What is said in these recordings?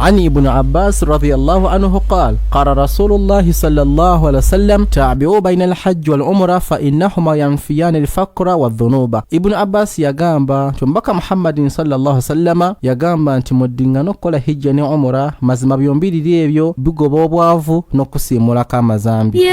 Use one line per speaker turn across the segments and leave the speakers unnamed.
عن ابن عباس رضي الله عنه قال قال رسول الله صلى الله عليه وسلم تابعوا بين الحج والعمرة فإنهما ينفيان الفقر والذنوب. Ibn Abbas yagamba nti omubaka Muhammadin sallallahu sallama yagamba nti muddingana okukola hijja ne umura, mazima byombiriri ebyo bigoba obwavu n'okusiimulako amazambi.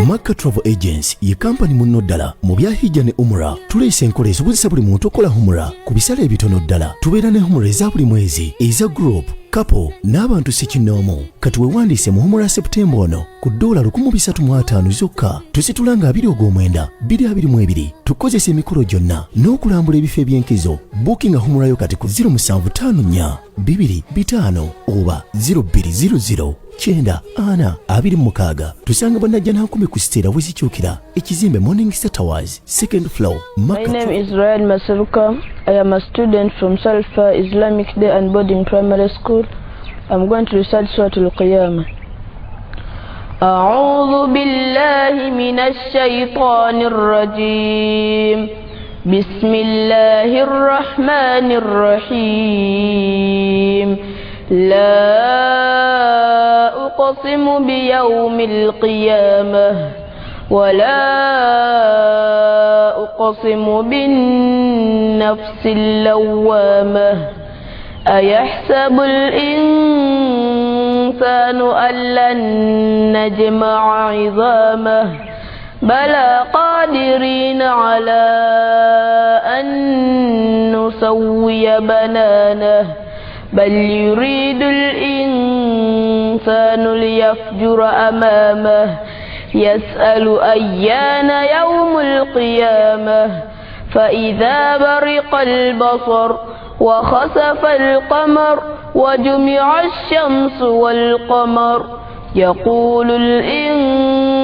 Makka Travel Agency ye kampani munno ddala mu bya hijja ne umura. Tuleese enkola esobozesa buli muntu okukola humura ku bisale ebitono ddala. Tubeera ne humura eza buli mwezi, eza group, couple n'abantu ssekinnoomu. Kati weewandiise mu humura Seputemba ono ku ddoola 1305 zokka. Tusitula nga 2 ogw'omwenda 2022, tukozesa emikolo gyonna n'okulambula ebifo eby'enkizo. Buukinga humurayo kati ku 0754 25 oba 0200 94 26. Tusanga bannajjanankumi ku Siteera wezikyukira, ekizimbe Morning Star Towers, second floor.
My name is Ryan Masaruka. I am a student from Salfa Islamic Day and Boarding Primary School. I'm going to recite Surah Al-Qiyamah. أعوذ بالله من الشيطان الرجيم. بسم الله الرحمن الرحيم. لا أقسم بيوم القيامة ولا أقسم بالنفس اللوامة. أيحسب الإنسان أن لن نجمع عظامه؟ بلى قادرين على أن نسوي بنانه. بل يريد الإنسان ليفجر أمامه. يسأل أيان يوم القيامة. فإذا برق البصر وخسف القمر وجمع الشمس والقمر، يقول الإنسان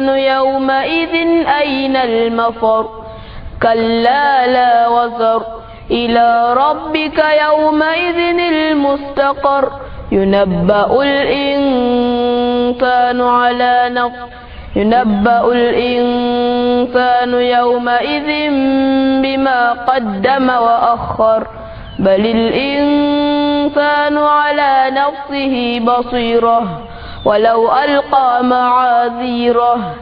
يومئذ أين المفر؟ كلا لا وزر، إلى ربك يومئذ المستقر. ينبأ الإنسان يومئذ بما قدم وأخر. بل الإنسان على نفسه بصيرة ولو ألقى معاذيره.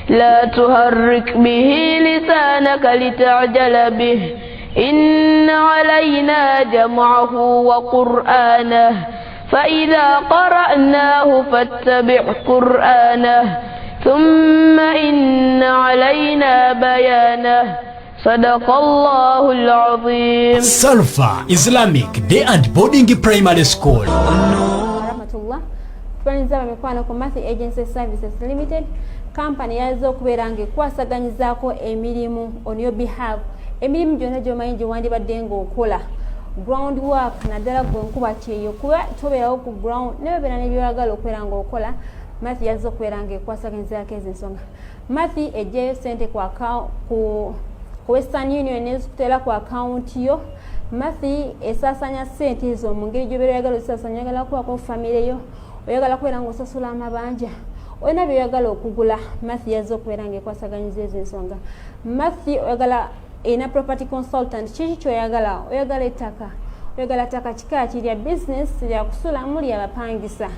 لا تهرك به لسانك لتعجل به. إن علينا جمعه وقرآنه، فإذا قرأناه فاتبع قرآنه، ثم إن علينا بيانه. صدق الله العظيم.
Salfa Islamic Day and Boarding Primary School.
Rahmatullah. Tubaniriza bamikwano ku Matthew Agency Services Limited, kampani yazze okubeera nga ekwasaganyizaako emirimu on your behalf. Emirimu gyonna gyomanyi gyewandibadde ng'okola ground work, naddala gwe nkuba kyeyo, kuba tobeerawo ku ground nebebeera nebyoyagala okubeera ng'okola. Matthew yazze okubeera nga ekwasaganyizaako ezo ensonga. Matthew ejjayo sente ku Western Union nezikuteera ku akawunti yo. Matthew esaasanya sente ezo mu ngeri gyobeera oyagala ozisaasanya. Oyagala kubako famire yo, oyagala kubeera ng'osasula amabanja, olina byoyagala okugula, Matthew yazze okubeera nga ekwasaganyiza ezo ensonga. Matthew oyagala erina property consultant. Kiki kyoyagala? Oyagala ettaka? Oyagala ttaka kika ki? Lya business, lyakusulamu, lyabapangisa?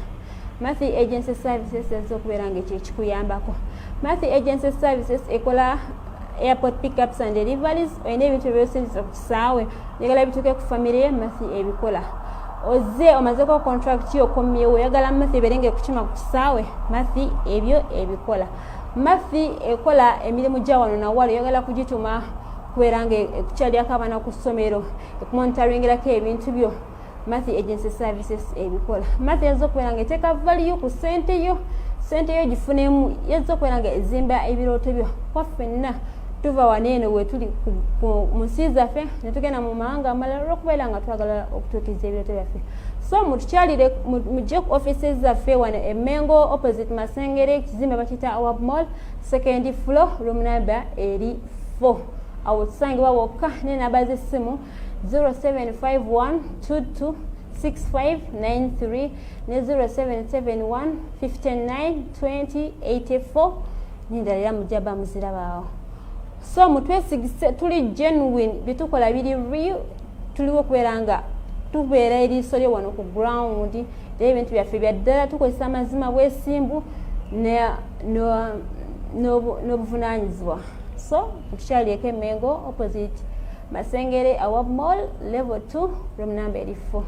Matthew Agency Services yazze okubeera nga ekyo ekikuyambako. Matthew Agency Services ekola airport pickups and deliveries. Olina ebintu ebyosindisa ku kisaawe, oyagala bituuke ku famire ye, Matthew ebikola. Ozze omazeko contract yo, okomyewo, oyagala Matthew ebeere nga ekukima ku kisaawe, Matthew ebyo ebikola. Matthew ekola emirimu gya wano nawali. Oyagala kugituma kubeera nga ekukyalirako abaana ku ssomero, ekumonitoringirako ebintu byo, Matthew Agency Services ebikola. Matthew yazza okubeera nga eteeka value ku ssente yo, ssente yo gifunemu. Yazza okubeera nga ezimba ebirooto byo, kwa ffenna tuva wano eno wetuli mu nsi zaffe ne tugenda mu mawanga amalala olwokubeera nga twagala okutuukiriza ebirooto byaffe. So mutukyalire, mujje ku offices zaffe wano e Mengo, opposite Masengere, ekizimbe bakiyita Awab Mall, second floor, room number eri 4. Awo tusangibwa wokka nenamba z'essimu 0751 22 6593 ne 0771 59 20 84, nendala era mujja ba muzirabaawo. So mutwesigise, tuli genuine, byetukola biri real. Tuliwo okubeera nga Tubeera eriiso lyo wano ku ground, era ebintu byaffe bya ddala, tukozesa amazima, bwesimbu n'obuvunaanyizibwa. So tukyalieko Emengo, opposite Masengere Awab Mall, level 2, room number 84.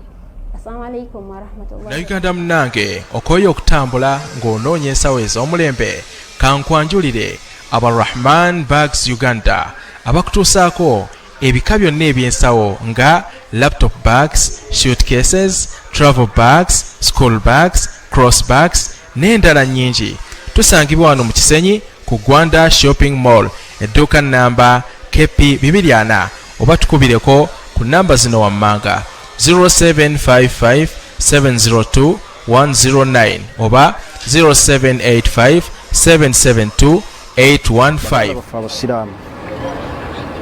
Assalamu alaikum warahmatullahi.
Munnayuganda munnange, okooye okutambula ng'onoonya ensawo ez'omulembe? Kankwanjulire aba Rahman Bags Uganda, abakutuusaako ebika byonna eby'ensawo nga laptop bags, suitcases, travel bags, school bags, cross bags n'endala nnyingi. Tusangibwa wano mu Kisenyi ku Gwanda Shopping Mall, edduuka namba KP 24, oba tukubireko ku namba zino wammanga: 0755 702 109 oba 0785 772 815.
Baffe abasiraamu,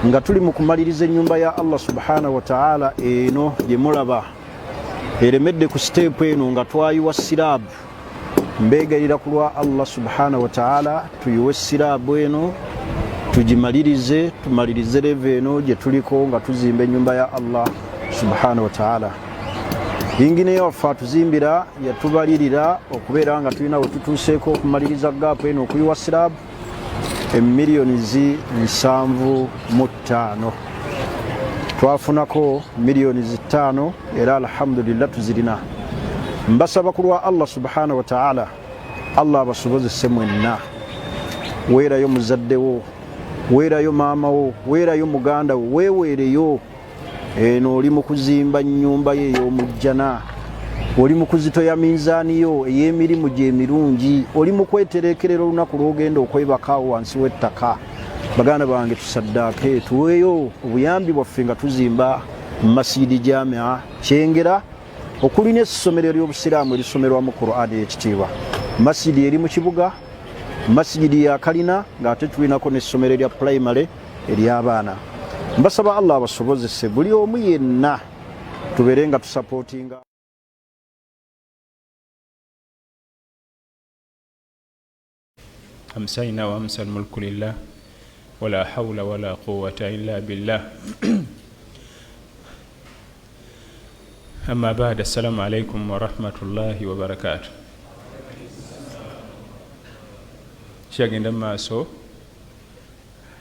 nga tuli mu kumaliriza ennyumba ya Allah subhanahu wataala eno gye mulaba eremedde ku siteepu eno nga twayiwa slab, mbeegayirira ku lwa Allah subhanahu wataala tuyiwe slab eno tugimalirize, tumalirize level eno gye tuliko nga tuzimba ennyumba ya Allah subhanahu wataala. Yinginiya waffe atuzimbira yatubalirira okubeera nga tulina we tutuuseeko okumaliriza gap eno, okuyiwa slab, emiliyoni zi 75. Twafunako miliyoni 5 era alhamdulillah tuzirina. Mbasaba ku lwa Allah subhanahu wataala, Allah abasobozese mwenna. Weerayo muzaddewo, weerayo maama wo, weerayo muganda wo, weeweereyo. Eno oli mu kuzimba nnyumba ye ey'omujjana, oli mu kuzitoya minzaani yo ey'emirimu gye emirungi, oli mu kweterekerera olunaku lw'ogenda okwebakaawo wansi w'ettaka. Baganda bange, tusaddaake, tuweeyo obuyambi bwaffe nga tuzimba Masijidi Jamia Kyengera, okulina essomero ery'obusiraamu erisomerwamu Qur'ani ey'ekitiibwa. Masijidi eri mu kibuga, masijidi ya kalina, ng'ate tulinako n'essomero erya pulayimale ery'abaana. Mbasaba Allah abasobozese buli omu yenna tubeere nga tusapootinga.
أمسينا وأمسى الملك لله ولا حول ولا قوة إلا بالله. أما بعد، السلام عليكم ورحمة الله وبركاته. Kyagenda mu maaso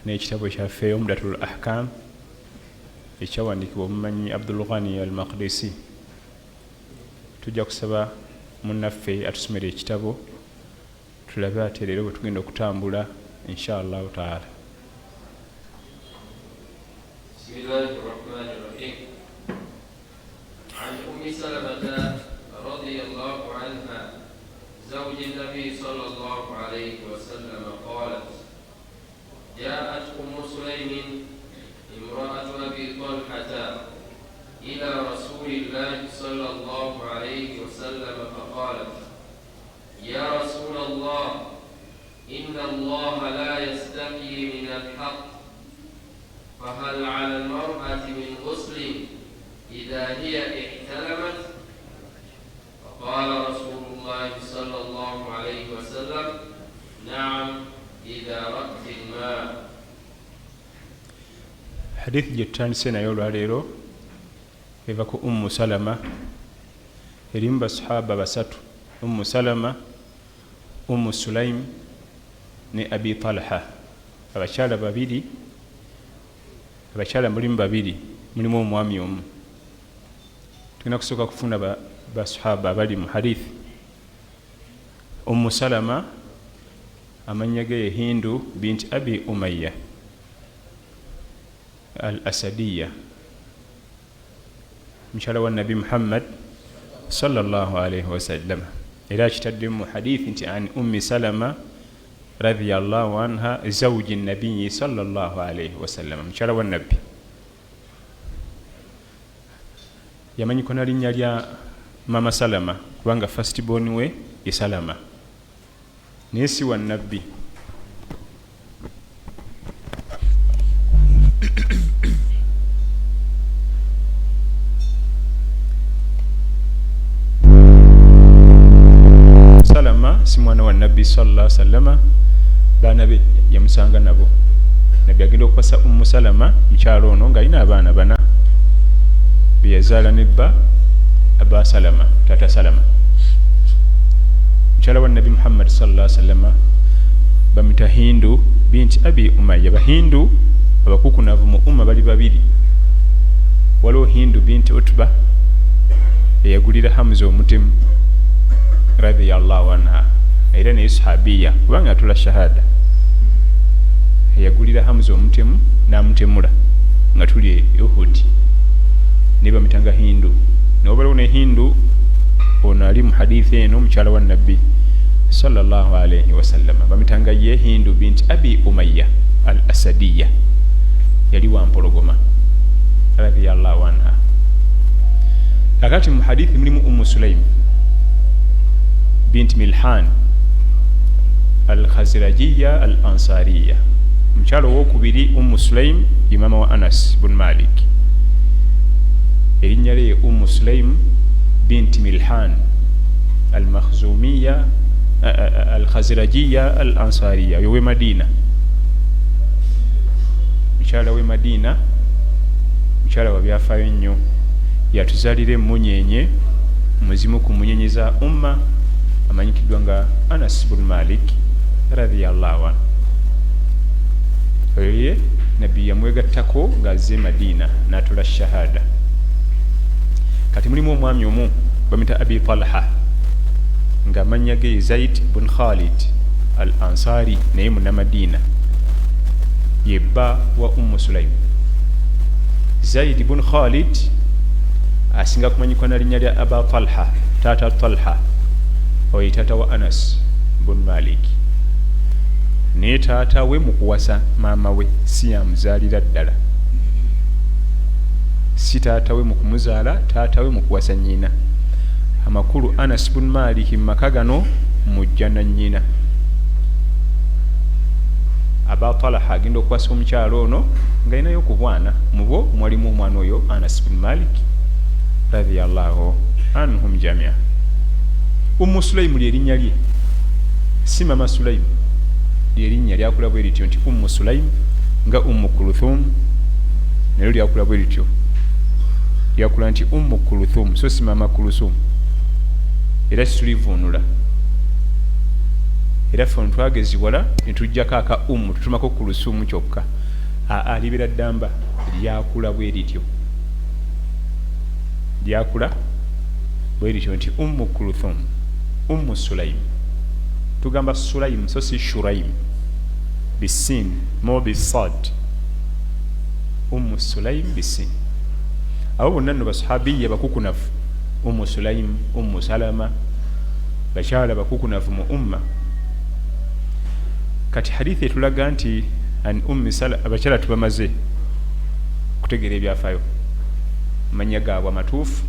n'ekitabo kyaffe Umdatul Ahkam, ekyawandiikibwa omumanyi Abdul Ghani Al Maqdisi. Tujja kusaba munnaffe atusomera ekitabo, tulabe ate leero bwe tugenda okutambula, insha Allahu taala.
بسم الله الرحمن الرحيم. عن أم سلمة رضي الله عنها زوج النبي صلى الله عليه وسلم قالت: جاءت أم سليم امرأة أبي طلحة إلى رسول الله صلى الله عليه وسلم فقالت: يا رسول الله، إن الله لا يستحيي من الحق، فهل على المرأة من غسل إذا هي احتلمت؟ فقال رسول الله صلى الله عليه وسلم: نعم، إذا رأت الماء.
Hadithi gye tutandise naye olwaleero eva ku Ummu Salama. Erimu basahaba basatu: Ummu Salama, Ummu Sulaim ne Abi Talha. Abakyala babiri, abakyala mulimu babiri, mulimu omwami omu. Tugenda kusooka kufuna basahaba abali mu hadithi. Ummu Salama amannya ge ye Hindu binti Abi Umayya Al Asadiya, mukyala wa Nabi Muhammad sallallahu alaihi wasallam. Era akitaddemu mu hadithi nti an Ummi Salama radiyallahu anha zawji nabiyi sallallahu alaihi wasallam, mukyala wa Nabbi. Yamanyiko na linnya lya Mama Salama kubanga first born we ye Salama, naye si wa Nabbi. Salama si mwana wa Nabbi sallallahu sallama, baana be yamusanga nabo. Nabbi agenda okukwasa Ummu Salama, mukyalo ono, ng'alina abaana bana. Beyazaala nebba Aba Salama, taata Salama, mukyala wa Nabi Muhammad salla sallama, bamita Hindu binti Abi Umaya. Bahindu abakukunavu mu umma bali babiri. Waliwo Hindu binti Utba eyagulira Hamza omutemu radiyallahu anha, era naye sahabiya kubanga atula shahada. Eyagulira Hamza omutemu n'amutemula nga tuli e Uhud, naye bamitanga Hindu. Nobaliwo ne Hindu ono ali mu hadithi eno, omukyala wa Nabbi sallallahu alaihi wasallama, bamitanga ye Hindu binti Abi Umaya al Asadiya, yali wa mpologoma radiyallahu anha. Kakati mu hadithi mulimu Ummu Sulaim binti Milhan al Khazrajiya al Ansariya, mukyala owokubiri Ummu Sulaim ye maama wa Anas bun Malik. Erinnya lye Ummu Sulaim binti Milhan al Makhzumiya al Khazrajiya al Ansariya, oyo we Madina, mukyala we Madina, mukyala wa byafaayo nnyo, yatuzaalira emunyenye muzimu ku munyenye za umma, amanyikiddwa nga Anas bun Malik radiyallahu anhu. Oyo ye Nabbi yamwegattako ng'azze Madina n'atula shahada. Kati mulimu omwami omu bamita Abi Talha, nga amannya ge Zaid bun Khalid al Ansari, naye munnamadina, ye bba wa Ummu Sulaim. Zaid bun Khalid asinga kumanyikwa na linnya lya Aba Talha, taata Talha, oyo taata wa Anas bun Malik. Naye taata we mu kuwasa maama we si yamuzaalira ddala, si taata we mu kumuzaala, taata we mu kuwasa nnyina. Amakulu Anas bun Malik mu maka gano mujja na nnyina. Aba Talha agenda okuwasa omukyala ono ng'alinayo ku bwana, mu bo mwalimu omwana oyo Anas bun Malik radiyallahu anhum jamia. Ummu Sulaim lyerinnya lye, si mama Sulaim, lyerinnya lyakula bwe lityo nti Ummu Sulaim, nga Ummu Kuluthum nalyo lyakula bwe lityo, lyakula nti Ummu Kuluthum so si mama Kuluthum. Era situlivuunula, era ffe ntwageziwala ne tujjako aka ummu tutumako Kulusumu kyokka. Aa, libeera ddamba lyakula bwe lityo, lyakula bwe lityo nti Ummu Kuluthum, Ummu Sulaim. Tugamba Sulaim so si Shuraim, bisin mo bisad, Ummu Sulaim bisin. Abo bonna nno basahabiya bakukunafu, Ummu Sulaim, Ummu Salama, bakyala bakukunafu mu umma. Kati hadithi etulaga nti an Ummi Salama, abakyala tubamaze kutegeera ebyafaayo, amannya gaabwe amatuufu.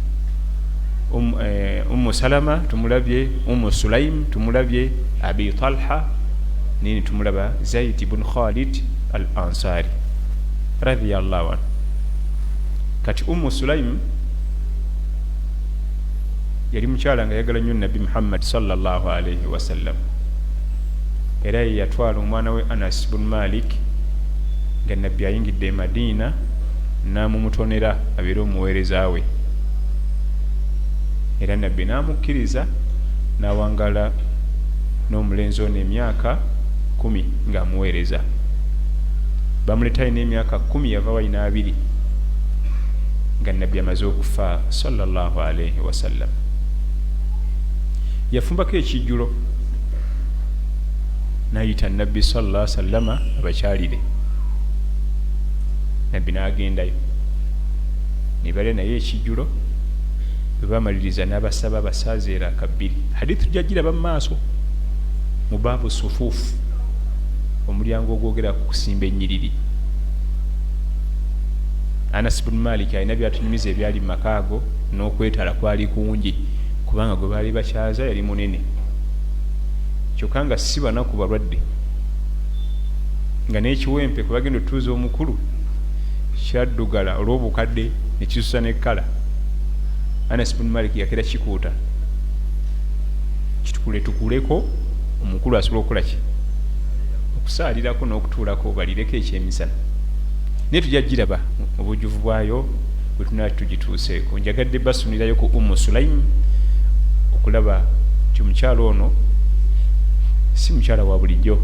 Ummu Salama tumulabye, Ummu Sulaim tumulabye, Abi Talha nini tumulaba, Zaid ibn Khalid al Ansari radiyallahu anhu. Kati Ummu Sulaim yali mukyala nga yagala nnyo Nabbi Muhammad sallallahu alaihi wasallam, era ye yatwala omwana we Anas bun Malik nga Nabbi ayingidde e Madina n'amumutonera abeere omuweereza we, era Nabbi n'amukkiriza n'awangala n'omulenzi ono emyaka 10 ng'amuweereza. Bamuleeta alina emyaka 10, yava walina 2 nga Nabbi amaze okufa sallallahu alaihi wasallam. Yafumbako ekijjulo n'ayita Nabbi sallallahu alaihi wasallama abakyalire. Nabbi n'agendayo ne balya naye ekijjulo, bwe bamaliriza n'abasaba basaaze era akabbiri. Hadithi tujja giraba mu maaso mu baabu sufuufu, omulyango ogwogera ku kusimba ennyiriri. Anas bun Malik alina byatunyumiza ebyali mu maka ago, n'okwetala kwali kungi kubanga gwe baali bakyaza yali munene, kyokka nga si banaku balwadde, nga n'ekiwempe kwe bagenda otuuza omukulu kyaddugala olw'obukadde ne kisusa n'ekkala. Anas bun Malik yakeera kikuuta kitukuletukuleko omukulu asobola okukola ki, okusaalirako n'okutuulako balireko ekyemisana. Naye tujja giraba mu bujjuvu bwayo Bwe tunaa tugituuseeko, njagadde basunirayo ku Ummu Sulaimu okulaba nti omukyala ono si mukyala wa bulijjo,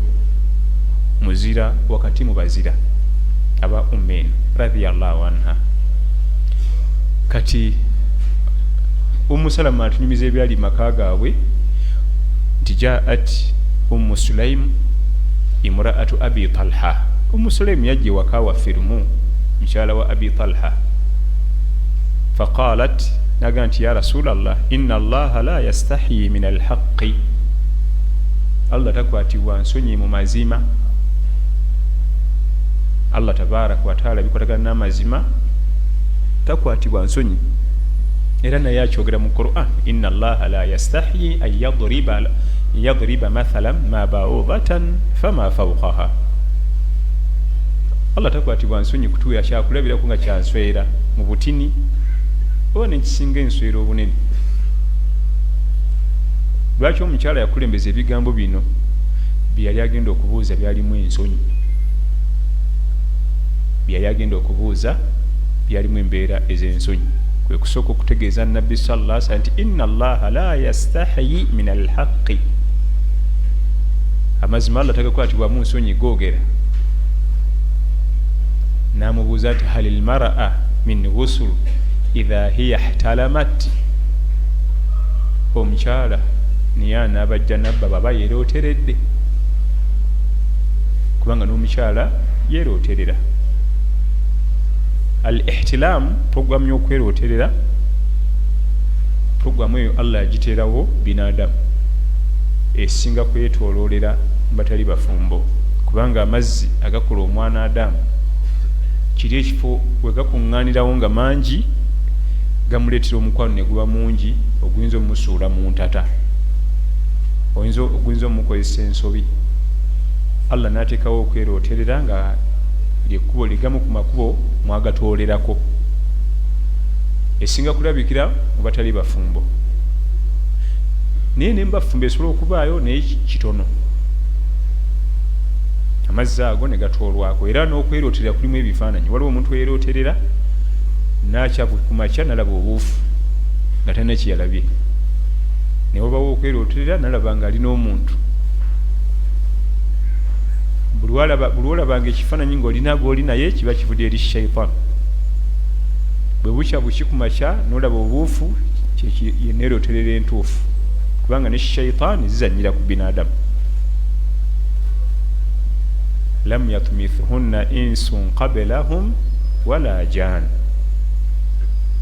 muzira wakati mu bazira aba umma eno, radiyallahu anha. Kati Ummu Salama atunyumiza ebyali maka gaabwe nti jaat Ummu Sulaimu imraatu Abi Talha. Ummu Sulaimu yajja ewaka waffe lumu, mukyala wa Abi Talha. Faqalat, naga nti ya Rasulallah, inna Allaha la yastahyi min alhaqi, Allah takwatibwa nsonyi mu mazima. Allah tabaraka wataala bikwatagana n'amazima takwatibwa nsonyi, era naye akyogera mu Quran, inna Allaha la yastahyi an yadriba mathalan ma ba'udatan fama fawqaha. Allah takwatibwa nsonyi kutuwa kyakulabirako nga kyanswera mu butini oba nekisinga enswera obunene. Lwaki omukyala yakulembeza ebigambo bino byeyali agenda okubuuza byalimu ensonyi, byeyali agenda okubuuza byalimu embeera ez'ensonyi. Kwe kusooka okutegeeza Nabbi sallallahu alaihi wasallam nti inna Allaha la yastahyi min alhaqi, amazima Allah tagakwatibwamu nsonyi googera. N'amubuuza nti hal lmaraa min ghusl idha hiya ihtalamat, omukyala niye anaabajja nabba baba yerooteredde, kubanga n'omukyala yerooterera. Al ihtilamu programu y'okwerooterera, programu eyo Allah yagiteerawo binadamu, esinga kwetooloolera batali bafumbo, kubanga amazzi agakola omwana Adamu kiri ekifo we gakuŋŋaanirawo nga mangi gamuleetera omukwano ne guba mungi oguyinza omusuula mu ntata, oguyinza omukozesa ensobi. Allah n'ateekawo okwerooterera nga lyekkubo ligamu ku makubo mwagatoolerako, esinga kulabikira mu batali bafumbo, naye ne mubafumbo esobola okubaayo naye kitono, amazzi ago ne gatoolwako. Era n'okwerooterera kulimu ebifaananyi. Waliwo omuntu eyerooterera n'akya ku makya nalaba obuufu nga talina kyeyalabye, ne wabawo okwerooterera nalaba nga alina omuntu. Buli lwolabanga ekifaananyi ng'olina gw'oli naye kiba kivudde eri shaitan. Bwe bukya buki ku makya n'olaba obuufu, yeneerooterera entuufu, kubanga ne shaitaani zizannyira ku binadamu. Lam yatmithhunna insun qablahum wala jan.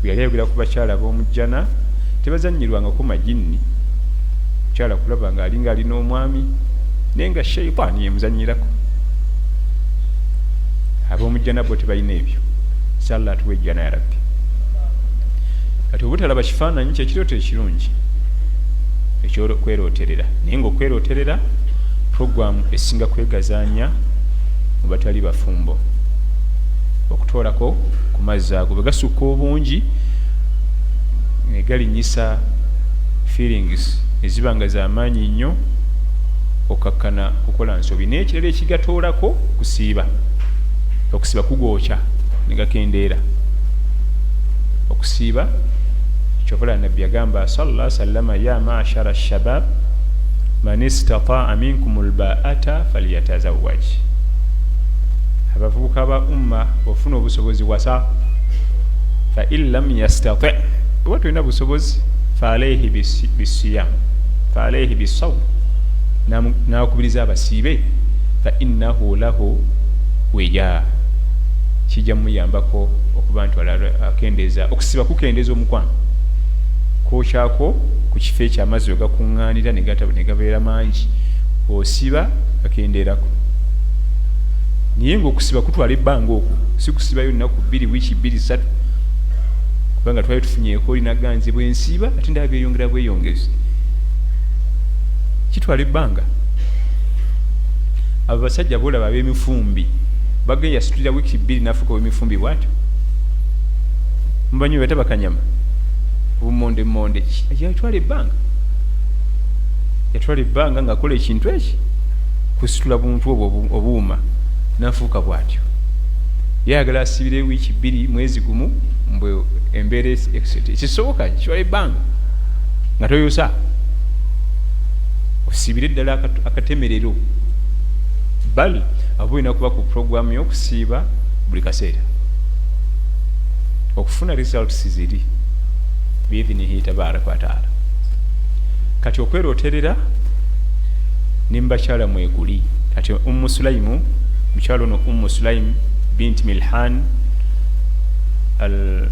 Bwe yali ayogera ku bakyala b'omujjana tebazannyirwangako majinni, mukyala kulaba ng'alinga alina omwami naye nga shaitaani yemuzannyirako. Ab'omujjana bo tebalina ebyo. Inshallah atuwe ejjana ya Rabbi. Kati obutalaba kifaananyi kyekirooto ekirungi ekyokwerooterera, naye ng'okwerooterera programu esinga kwegazaanya mu batali bafumbo, okutoolako ku mazzi ago bwe gasukka obungi ne galinyisa feelings eziba nga z'amaanyi nnyo, okakkana kukola nsobi. Naye ekirala ekigatoolako kusiiba, okusiiba kugookya ne gakendeera. Okusiiba kyovala Nabbi yagamba sallallahu alaihi wasallam, ya ma'shara shabab man istata'a minkum alba'ata falyatazawwaj. Abavubuka ba umma ofuna obusobozi wasa, fa in lam yastati', oba tolina busobozi, fa alayhi bisiyam, fa alayhi bisawm, n'akubiriza abasiibe, fa innahu lahu wija, kijja muyambako okuba nti akendeeza okusiba, kukendeeza omukwano, kwokyako ku kifo ekyo amazzi we gakuŋŋaanira ne gabeera mangi, osiba gakendeerako. Naye ng'okusiba kutwala ebbanga, okwo si kusibayo nnaku 2, wiiki 2, 3, kubanga twali tufunyeeko olinaganze bwe nsiiba ate ndaba byeyongera bweyongezi, kitwala ebbanga. Abo basajja boolaba ab'emifumbi bagenda yasitulira wiiki 2 n'afuuka ow'emifumbi bw'atyo, mubanyi bata bakanyama obumonde monde, yatwala ebbanga, yatwala ebbanga ng'akola ekintu eki kusitula buntu obwo obuuma n'afuuka bw'atyo. Yayagala asibire wiiki 2, mwezi gumu, Mbwe embeera ekisoboka kitwala ebbanga nga toyosa, osiibire ddala akatemerero. Bal aba olina kuba ku programu y'okusiiba buli kaseera okufuna results ziri biidhinihi tabaraka wataala. Kati okweroterera ne mubakyala mweguli. Kati Ummu Sulaimu, mukyala ono Ummu Sulaim bint Milhan al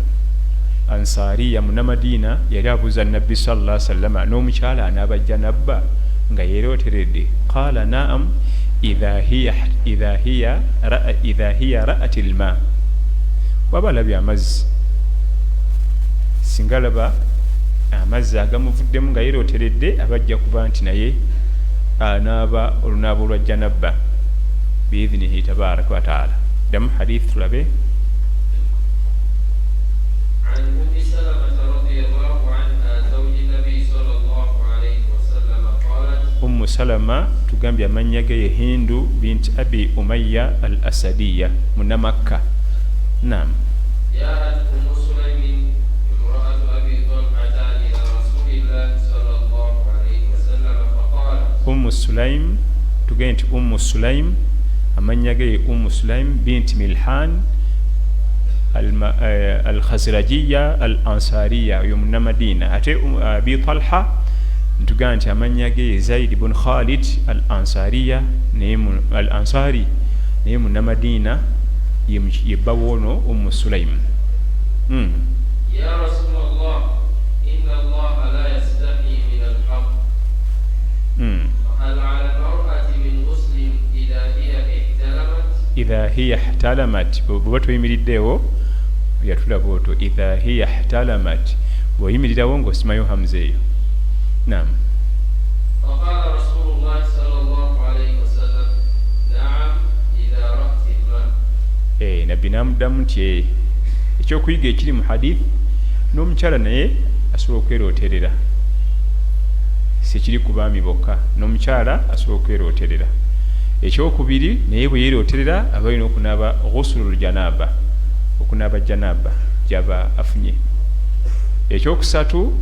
Ansariya Munamadiina, yali abuuza Nabbi salla sallama, n'omukyala anaaba janabba nga yeeroteredde? Qaala naam, idha hiya ra'at lma, waba alabye amazzi. Singa alaba amazzi agamuvuddemu nga yeeroteredde, aba ajja kuba nti naye anaaba olunaaba olwa janabba biidhinihi tabaraka wataala. Ddamu hadith tulabe.
عن أم سلمة رضي الله عنها زوج النبي صلى الله عليه وسلم قالت:
Ummu Salama tugambye amannya ge ye Hindu bint Abi Umayya al Asadiya, Munamakka. Nam.
جاءت أم سليم امرأة أبي طلحة إلى رسول الله صلى الله عليه وسلم فقالت:
Ummu Sulaim, tugambye nti Ummu Sulaim amannya ge ye Ummu Sulaim bint Milhan Alkhazrajiya al Ansariya, oyo Munamadina. Ate Abi Talha ntugamba nti amannya ge ye Zaid bun Khalid al Ansariya, naye al Ansari, naye Munamadina, ye bba woono Ummu Sulaim.
يا رسول الله، إن الله لا يستحي من الحق، فهل على المرأة من غسل إذا هي احتلمت؟
Idha hiya ihtalamat, bweba toyimiriddeewo yatulaba otwo. Idha hiya ihtalamat, bw'oyimirirawo ng'osimayo hamza eyo. Nam.
فقال رسول الله صلى الله عليه وسلم: نعم، إذا رأت الماء.
Nabbi n'amuddamu nti ekyokuyiga ekiri mu hadith, n'omukyala naye asobola okweroterera, sekiri ku baami bokka, n'omukyala asobola okweroterera. Ekyokubiri, naye bwe yeeroterera aba alina okunaaba ghusulul janaba, okunaaba janaba gyaba afunye. Ekyokusatu,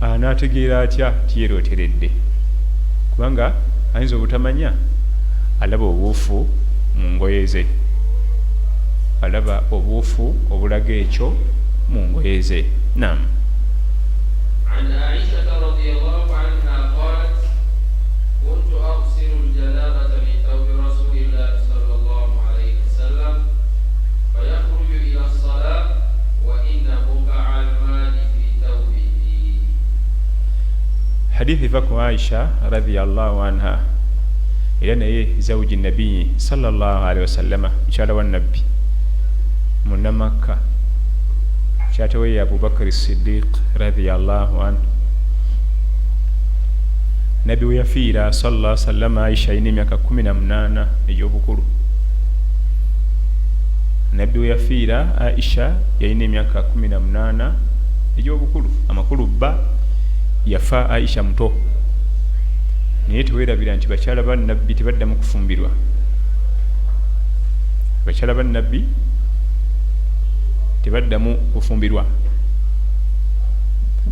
anaategeera atya tiyeeroteredde? Kubanga ayinza obutamanya, alaba obuufu mu ngoye ze, alaba obuufu obulaga ekyo mu ngoye ze. Nam.
عن عائشة رضي الله عنها قالت: كنت أغسل الجنابة من ثوب رسول الله صلى الله عليه وسلم فيخرج إلى الصلاة وإن بقع الماء في ثوبه.
Hadithi eva ku Aisha radhiyallahu anha, era naye zawuji nabiyi sallallahu alaihi wasallama, mukyala wa Nabbi, Munamakka, kyatawe ye Abubakari Siddiq radhiyallahu anhu. Nabbi we yafiira sallallahu sallama, Aisha alina emyaka 18 egy'obukulu. Nabbi we yafiira, Aisha yalina emyaka 18 egy'obukulu. Amakulu, bba yafa Aisha muto. Naye teweerabira nti bakyala ba Nabbi tebaddamu kufumbirwa. Bakyala ba Nabbi tebaddamu kufumbirwa.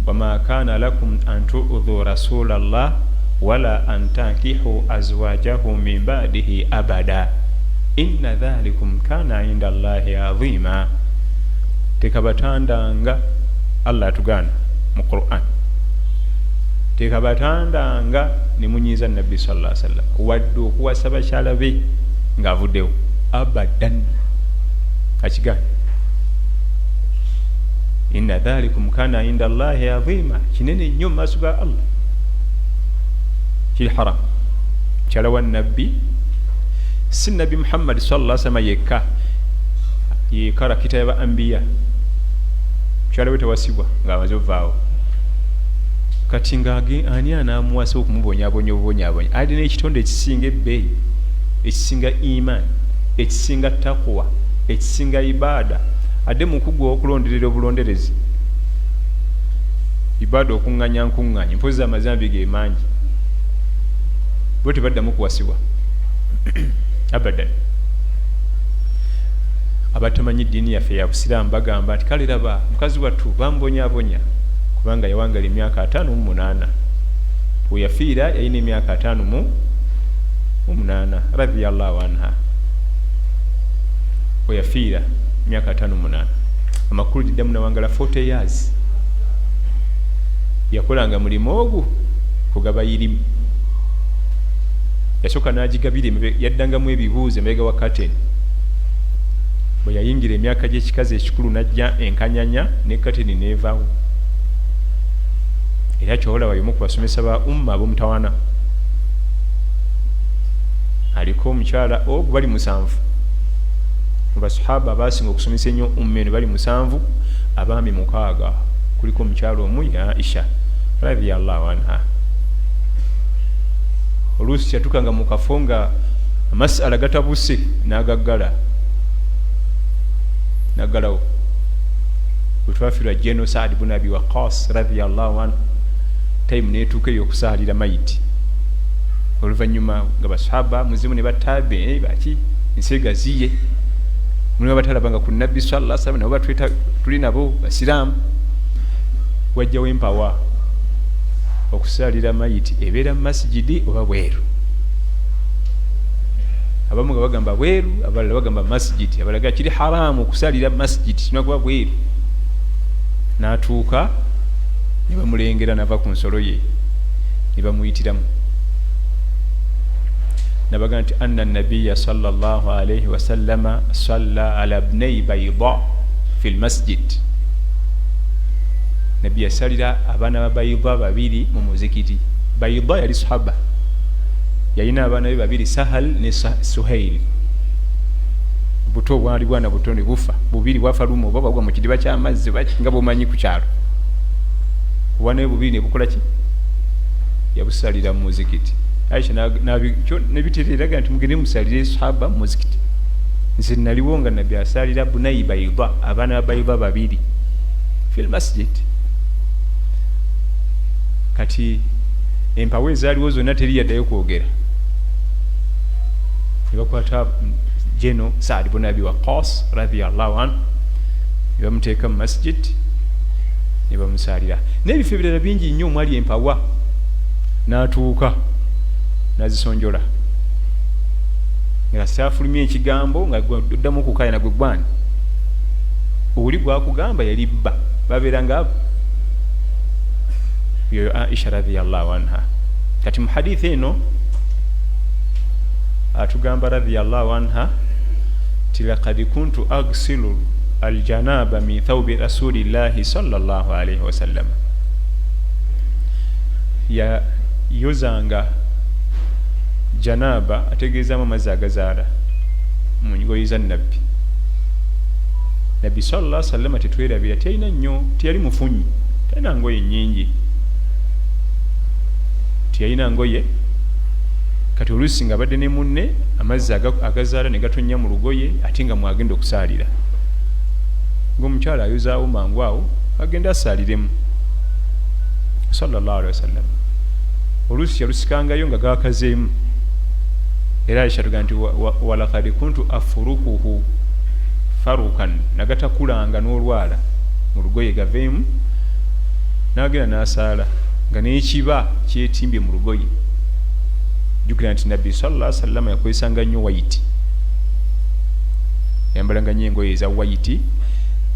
Wama kana lakum an tuudhu rasulallah wala an tankihu azwajahu min badihi abada inna dhalikum kana inda Allahi azima. Tekabatandanga, Allah atugaana mu Quran, tekabatandanga ne munyiiza Nabbi sallallahu alaihi wasallam wadde okuwasa bakyala be ng'avuddewo, abadan, akigaana. Inna dhalikum kana inda Allahi azima, kinene nnyo mu maaso ga Allah, kiri haram. Mukyala wa Nabbi, si Nabbi Muhammadi sallallahu alaihi wasallam yekka, ye karakita yaba ambiya, mukyala we tewasibwa ng'amaze ovaawo. Kati nga ani anaamuwasa okumubonyabonya obubonyabonya? Alina ekitonde ekisinga ebbeeyi, ekisinga iman, ekisinga takuwa, ekisinga ibaada, adde mukugu okulonderera obulonderezi ibaada, okuŋŋanya nkuŋŋanya mpozi amazambi ge mangi, bo tebaddamu kuwasibwa abadan. Abatamanyi ddiini yaffe ya Busiraamu bagamba nti kale laba mukazi wattu bamubonyabonya, kubanga yawangala emyaka 58. Weyafiira yalina emyaka 58, radiyallahu anha. Weyafiira emyaka 58, amakulu giddamu nawangala 40 years. Yakolanga mulimu ogwo kugaba irimu. Yasooka n'agigabira, yaddangamu ebibuuzo emabega wa curtain. Bwe yayingira emyaka gy'ekikazi ekikulu n'ajja enkanyanya ne curtain n'evaawo. Era kyolaba y'omu ku basomesa ba umma ab'omutawana. Aliko omukyala ogwo bali 7 mu basahaba abasinga okusomesa ennyo umma eno, bali 7, abaami 6, kuliko omukyala omu ya Aisha radiyallahu anha. Oluusi yatukanga mu kafo nga amasala gatabuse n'agaggala naggalawo. Bwe twafiirwa Jeno Saad bun Abi Waqas radiyallahu anhu, time neetuuka ey'okusaalira mayiti. Oluvannyuma nga basahaba muzimu ne bataabe baki ensi egaziye, mulimu abatalabanga ku Nabbi sallallahu alaihi wasallam, nabo batweta tuli nabo basiraamu. Wajjawo empawa okusaalira mayiti, ebeera mu masijidi oba bweru. Abamu nga bagamba bweru, abalala bagamba masijidi, abalala kiri haramu okusaalira masijidi, kirina kuba bweru. N'atuuka ne bamulengera n'ava ku nsolo ye ne bamuyitiramu, nabaga nti anna nabiya sallallahu alaihi wasallama salla ala bnei bayda fi lmasjid. Nabbi yasalira abaana ba Bayda 2 mu muzikiti. Bayda yali sahaba, yalina abaana be 2, Sahal ne Suhail. Buto bwali bwana buto ne bufa bubiri, bwafa lumu oba bagwa mu kidiba ky'amazzi nga bwomanyi ku kyalo. Obwana be bubiri ne bukola ki? Yabusalira mu muzikiti. Aisha nebitereeraga nti mugende musalire sahaba mu muzikiti. Nze naliwo nga Nabbi asalira bunai Bayda, abaana ba Bayda 2 fil masjid. Kati empawo ezaaliwo zonna teri yaddayo kwogera. Ne bakwata Jeno Saad bun Abi Waqas radiyallahu anhu ne bamuteeka mu masjid ne bamusalira. N'ebifo ebirala bingi nnyo omwali empawa, n'atuuka n'azisonjola nga saafulumya ekigambo nga oddamu okukaayana gwe gwani oli gwakugamba yali bba, babeera nga abo. Yoyo Aisha radiyallahu anha. Kati mu hadithi eno atugamba radiyallahu anha ti laqad kuntu agsilu aljanaba min thawbi rasulillahi sallallahu alaihi wasallam. Yayozanga janaba, ategeezaamu amazzi agazaala mu ngoye za Nabbi. Nabbi sallallahu alaihi wasallam tetwerabira teyalina nnyo, teyali mufunyi, teyalina ngoye nnyingi, teyalina ngoye. Kati oluusi nga abadde ne munne amazzi agazaala ne gatonnya mu lugoye, ate nga mwagenda okusaalira, ng'omukyala ayozaawo mangu awo agenda asaaliremu sallallahu alaihi wasallam. Oluusi yalusikangayo nga gakazeemu. Era Aisha tugamba nti walaqad kuntu afurukuhu farukan, nagatakulanga n'olwala mu lugoye gaveemu, n'agenda n'asaala nga n'ekiba kyetimbye mu lugoye. Jjukira nti Nabbi sallallahu alaihi wasallam yakozesanga nnyo wayiti, yayambalanga nnyo engoye eza wayiti,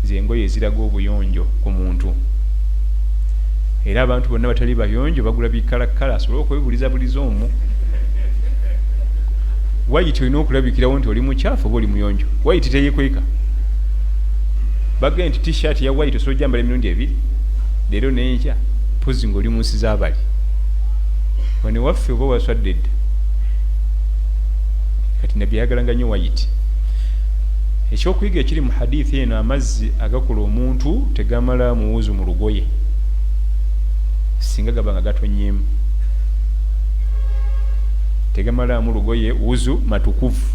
ze engoye eziraga obuyonjo ku muntu. Era abantu bonna batali bayonjo bagula bikalakala asobole okwebulizabuliza omwo. Wayiti olina okulabikirawo nti oli mukyafu oba oli muyonjo. Wayiti teyekweka. Bagenda nti t-shirt ya wayiti osobola ojjambala emirundi 2, leero n'enkya, mpozi ng'oli mu nsi z'abali. Wano waffe oba waswadde dda. Kati Nabbi yayagalanga nnyo wayiti. Ekyokuyiga ekiri mu hadithi eno, amazzi agakola omuntu tegamala muwuzu mu lugoye singa gaba nga gatonnyemu, tegamalaamu lugoye wuzu matukuvu.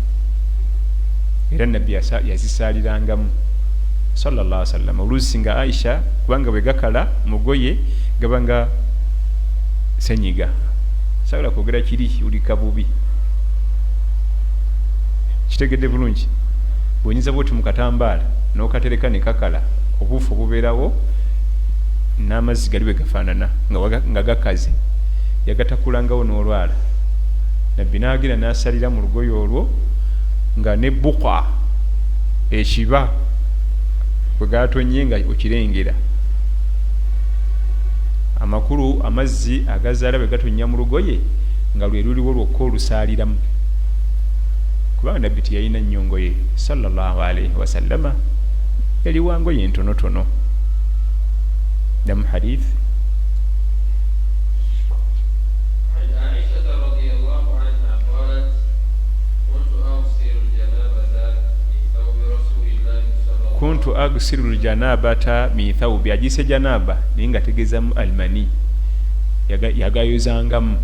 Era Nabbi yazisaalirangamu sallallahu alaihi wasallam. Oluusi nga Aisha, kubanga bwe gakala mugoye gaba nga senyiga, sagala kwogera kiri ulika bubi, kitegedde bulungi. Bwonyiza bwoti mu katambaala n'okatereka ne kakala, obuufu obubeerawo n'amazzi gali bwe gafaanana nga gakaze, yagatakulangawo n'olwala. Nabbi n'agenda n'asalira mu lugoye olwo nga ne buqa ekiba bwe gatonye nga okirengera. Amakulu, amazzi agazaala bwe gatonnya mu lugoye nga lwe luliwo lwokka olusaaliramu, kubanga Nabbi teyalina nnyo ngoye sallallahu alaihi wasallama, yali wa ngoye ntonotono. Damu hadith.
عن عائشة رضي الله عنها قالت: كنت أغسل الجنابة من ثوب رسول الله صلى الله
Kuntu agsiru ljanabata min thawbi, agise janaba naye nga tegezamu almani, yagayozangamu.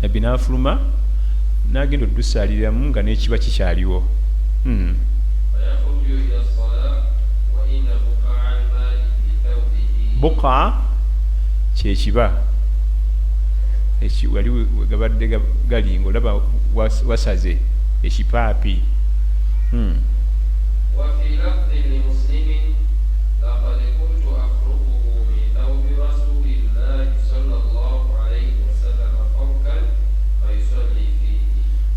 Nabbi n'afuluma n'agenda oddusaaliramu nga n'ekiba kikyaliwo.
فيخرج إلى الصلاة وإن بقع الماء في ثوبه.
Buqa kyekiba wali wegabadde gali ngaolaba wasaze ekipaapi.
وفي لفظ لمسلم: لقد كنت أفركه من ثوب رسول الله صلى الله عليه وسلم فركا فيصلي فيه.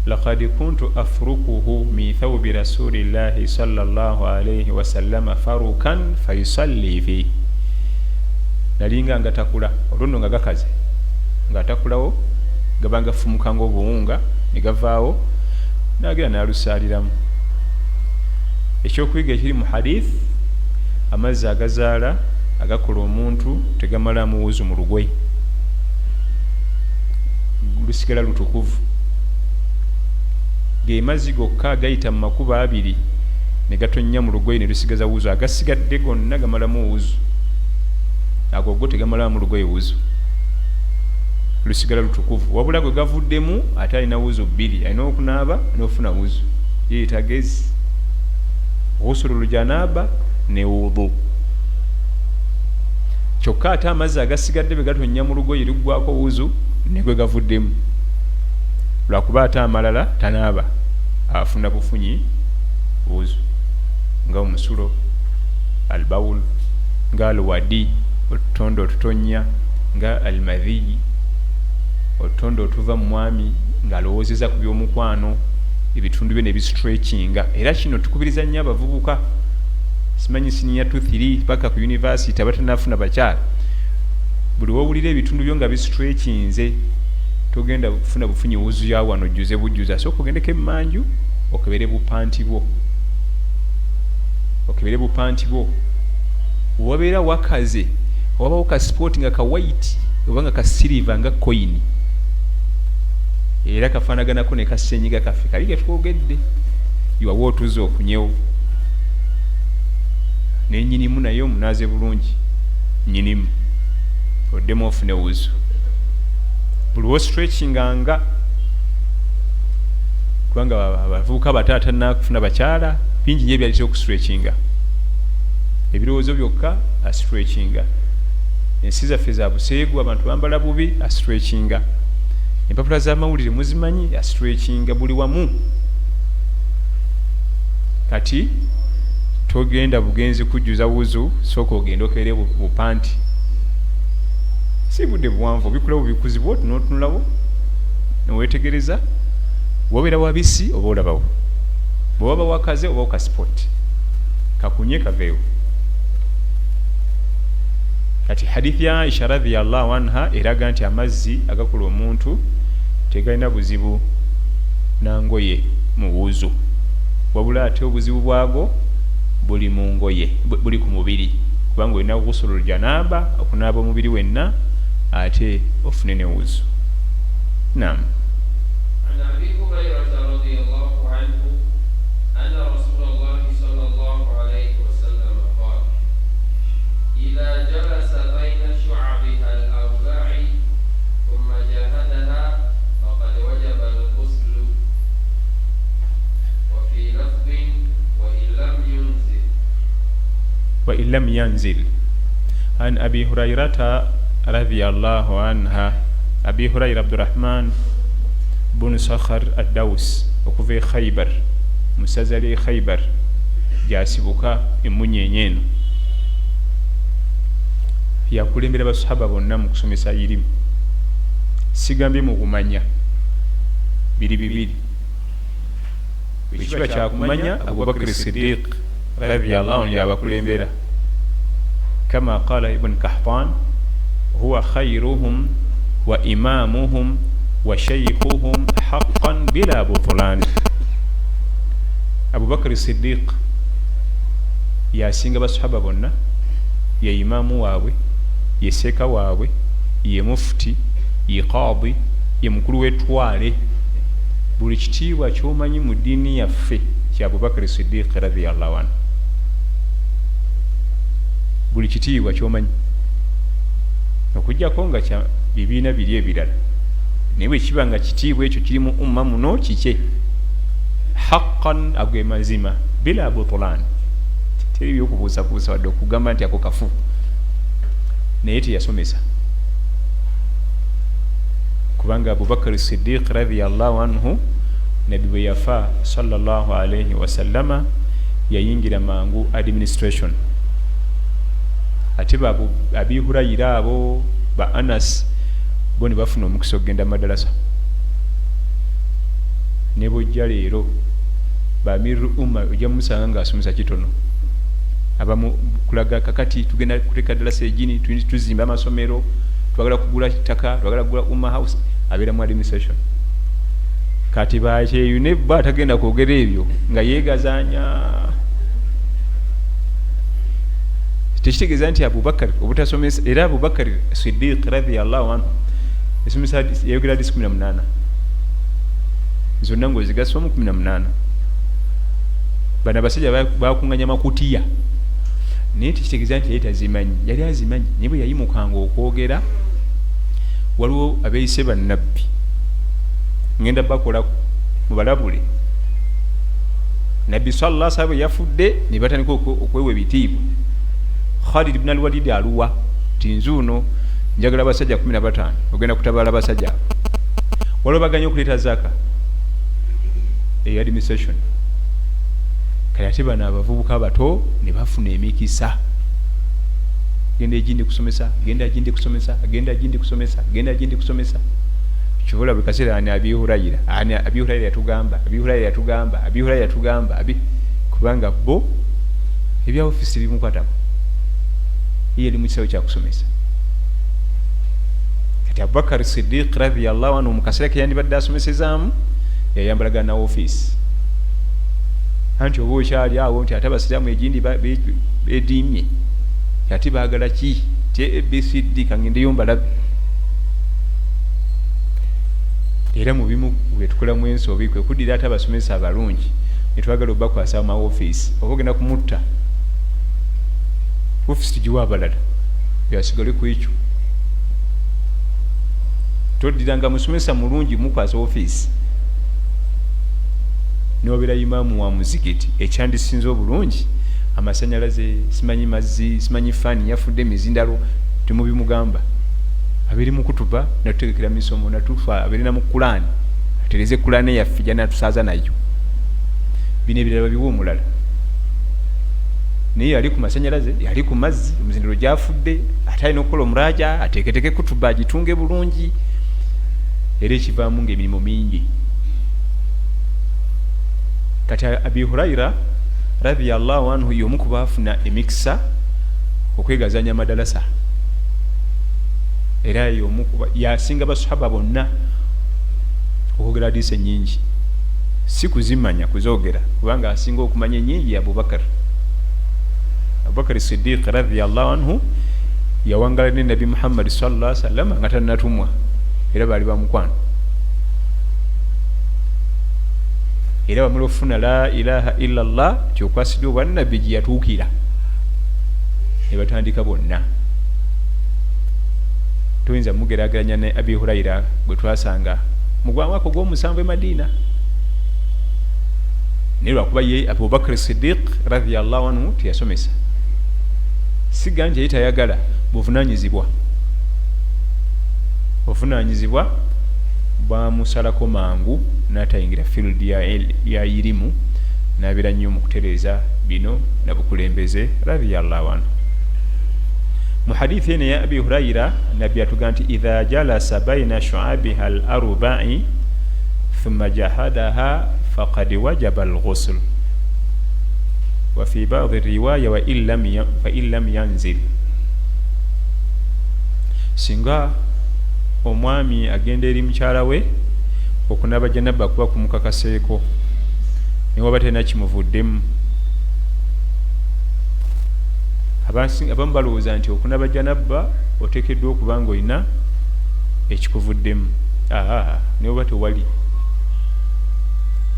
Laqad kuntu afrukuhu min thawbi rasulillahi sallallahu alaihi wasallama farukan fayusalli fi, nalinga nga takula olwo nno nga gakaze, ng'atakulawo gaba gafumuka ng'obuwunga ne gavaawo, n'agenda n'alusaaliramu. Ekyokuyiga ekiri mu hadith, amazzi agazaala agakola omuntu tegamalamu wuzu mu lugoye, lusigala lutukuvu. Ge mazzi gokka agayita mu makubo abiri ne gatonnya mu lugoye ne lusigaza wuzu, agasigadde gonna gamalamu wuzu, ago go tegamalamu lugoye wuzu, lusigala lutukuvu. Wabula gwe gavuddemu ate alina wuzu bbiri, alina okunaaba n'ofuna wuzu, yeetagezi ghusulu ljanaba ne wudu. Kyokka ate amazzi agasigadde bwe gatonnya mu lugoye luggwako wuzu ne gwe gavuddemu, lwakuba ate amalala tanaaba, afuna bufunyi wuzu, nga omusulo albawul, nga alwadi otutondo otutonnya, nga almadhiyi otutondo otuva mu mwami ng'alowoozeza ku by'omukwano, ebitundu bye ne bistretchinga. Era kino tukubiriza nnyo abavubuka, simanyi siniya 2 3 paka ku university abatanafuna bakyala, buli wowulira ebitundu byo nga bistretchinze togenda kufuna bufunyi wuzu ya wano ojjuze bujjuza, sooka ogendeko emmanju okebere bupanti bwo, okebere bupanti bwo, wabeera wakaze, wabawo ka spot nga ka white oba nga ka silver nga coin, era kafaanaganako ne kasenyiga kaffe kali ketwogedde, iwawa otuze okunyewo nenyinimu naye omunaaze bulungi nyinimu oddemu ofune wuzu. Buli wostretchinganga, kubanga abavubuka bato atanakufuna bakyala bingi nyo ebyalitera okustretchinga, ebirowoozo byokka astretchinga, ensi zaffe za buseegu, abantu bambala bubi, astretchinga, empapula z'amawulire muzimanyi, astretchinga buli wamu. Kati togenda bugenzi kujjuza wuzu, sooka ogende okere bupanti, si budde buwanvu, obikulawo bikuzibwa otunotunulawo newetegereza, wabeera wabisi oba olabawo, bwewaba wakaze oba okaspot kakunye kaveewo. Kati hadithi ya Aisha radhiyallahu anha eraga nti amazzi agakola omuntu tegalina buzibu na ngoye mu wuzu, wabula ate obuzibu bwago buli mu ngoye, buli ku mubiri, kubanga olina ghusulul janaba, okunaaba omubiri wenna, ate ofune ne wuzu. Naam.
عن أبي هريرة رضي الله عنه أن رسول الله صلى الله عليه وسلم قال: إذا جلس بين شعبها الأربع ثم جاهدها فقد وجب الغسل. وفي لفظ: وإن لم ينزل.
وإن لم ينزل. عن أبي هريرة رضي الله عنها، Abi Hurayra Abdurahman bunu Sakhar Addaus okuva e Khaibar. Mu ssaza ly'e Khaibar gyasibuka emunyenye eno. Yakulembera basahaba bonna mu kusomesa irimu, sigambye mu kumanya, biri bibiri. Bwekiba kyakumanya, Abubakiri Sidiq radiallahu anhu yabakulembera, kama qala Ibn Kahtan, huwa khairuhum wa imamuhum wa shaykhuhum haqqan bila butlan. Abubakari Sidiq yasinga basahaba bonna, ye imaamu waabwe, ye seeka waabwe, ye mufuti, ye qaadi, ye mukulu w'etwale. Buli kitiibwa kyomanyi mu ddiini yaffe kya Abubakari Sidiq radiallahu anhu, buli kitiibwa kyomanyi, okujjako nga kya bibiina biri ebirala. Naye bwe kiba nga kitiibwa ekyo kiri mu umma muno, kikye haqqan, ago mazima, bila butlan, teri byokubuusabuusa wadde okugamba nti ako kafu. Naye teyasomesa, kubanga Abubakari Sidiq radiallahu anhu, Nabbi bwe yafa sallallahu alaihi wasallama, yayingira mangu administration. Ate Abi Hurayira abo ba Anas bo ne bafuna omukisa okugenda madalasa. Ne bwojja leero, bamiru umma ojja mumusanga nga asomesa kitono, abamu kulaga kakati tugenda kuteeka dalasa egini, tuzimba amasomero, twagala kugula ttaka, twagala kugula umma house, abeera mu administration. Kati bakyeyune bo atagenda kwogera ebyo nga yeegazanya. Tekitegeeza nti Abubakari obutasomesa. Era Abubakari Sidiq radiallahu anhu esomesa, yayogera hadisi 18 zonna ngaozigasomu 18. Bano abasajja bakunganya makutiya, naye tekitegeeza nti yali tazimanyi. Yali azimanyi, naye bwe yayimukanga okwogera, waliwo abeeyise bannabbi, ngenda bakolako mubalabule. Nabbi sallallahu alaihi wasallam yafudde, ne batandika okwewa ebitiibwa. Khalid ibn al-Walid aluwa ti nzuuno njagala abasajja 15 ogenda kutabaala abasajja abo. Waliwo baganya okuleeta zaka eya administration. Kale ate bano abavubuka abato ne bafuna emikisa, genda egindi kusomesa, genda agindi kusomesa, genda agindi kusomesa, genda agindi kusomesa. Kivola buli kaseera ani Abi Hurayira, ani Abi Hurayira yatugamba, Abi Hurayira yatugamba, Abi Hurayira yatugamba, abi, kubanga bo ebya ofisi bimukwatako, ye eri mu kisawo kyakusomesa. Kati Abubakar Sidiq radiallahu anhu mu kaseera ke yandibadde asomesezaamu, yayambalagana na ofiisi, anti oba okyali awo nti ate abasiraamu egindi bediimye, ate baagala ki ti ABCD, kangendeyo mbalabe. Era mu bimu byetukolamu ensobi kwe kuddira ate abasomesa abalungi netwagala obakwasa amaofiisi, oba ogenda kumutta. Ofiisi tugiwa abalala, byasigale ku ekyo. Toddiranga musomesa mulungi mukwasa ofiisi. Nobeera imaamu wa muzikiti, ekyandisinze obulungi amasanyalaze, simanyi mazzi, simanyi faani yafudde, emizindalo, temubimugamba. Abeere mukutuba natutegekera misomo, natufa abeere na mukulaani, atereze kulaani yaffe gyanatusaaza nayo. Bino ebirala babiwa omulala. Naye yali ku masanyalaze, yali ku mazzi, omuzindalo gyafudde, ate alina okukola omuraja, ateeketeke kutuba agitunge bulungi. Era ekivaamu nga emirimu mingi. Kati Abi Hurayira radiallahu anhu y'omu ku baafuna emikisa okwegazanya amadalasa. Era y'omu yasinga basahaba bonna okwogera hadisi ennyingi, si kuzimanya, kuzoogera, kubanga asinga okumanya ennyingi ya Abubakar. Abubakar Sidiq radiallahu anhu yawangala ne Nabi Muhammadi sallallahu alaihi wasallam nga tannatumwa, era baali bamukwano. Era bamala okufuna la ilaha illa llah kyokwasiddwa obwannabbi gye yatuukira, ne batandika bonna. Toyinza mugerageranya ne Abi Hurayira gwe twasanga mu gwamwaka ogw'omusanvu e Madiina, naye lwakuba ye Abubakar Sidiq radiallahu anhu teyasomesa. Siga nti yali tayagala buvunanyizibwa, obuvunanyizibwa bwamusalako mangu n'atayingira field ya irimu, Nabeera nnyo mu kutereeza bino nabukulembeze radiallahu anhu. Mu hadithi eno eya Abi Hurayira, Nabbi atugaa nti idha jalasa baina shuabiha al arbai thumma jahadaha faqad wajaba al ghusl, wa fi badi riwaya wa in lam yanzil. Singa omwami agenda eri mukyala we, okunaaba janaba kuba kumukakaseeko newaba talina kimuvuddemu. Abamu balowooza nti okunaaba janaba oteekeddwa okuba nga olina ekikuvuddemu. Aa, newaba tewali,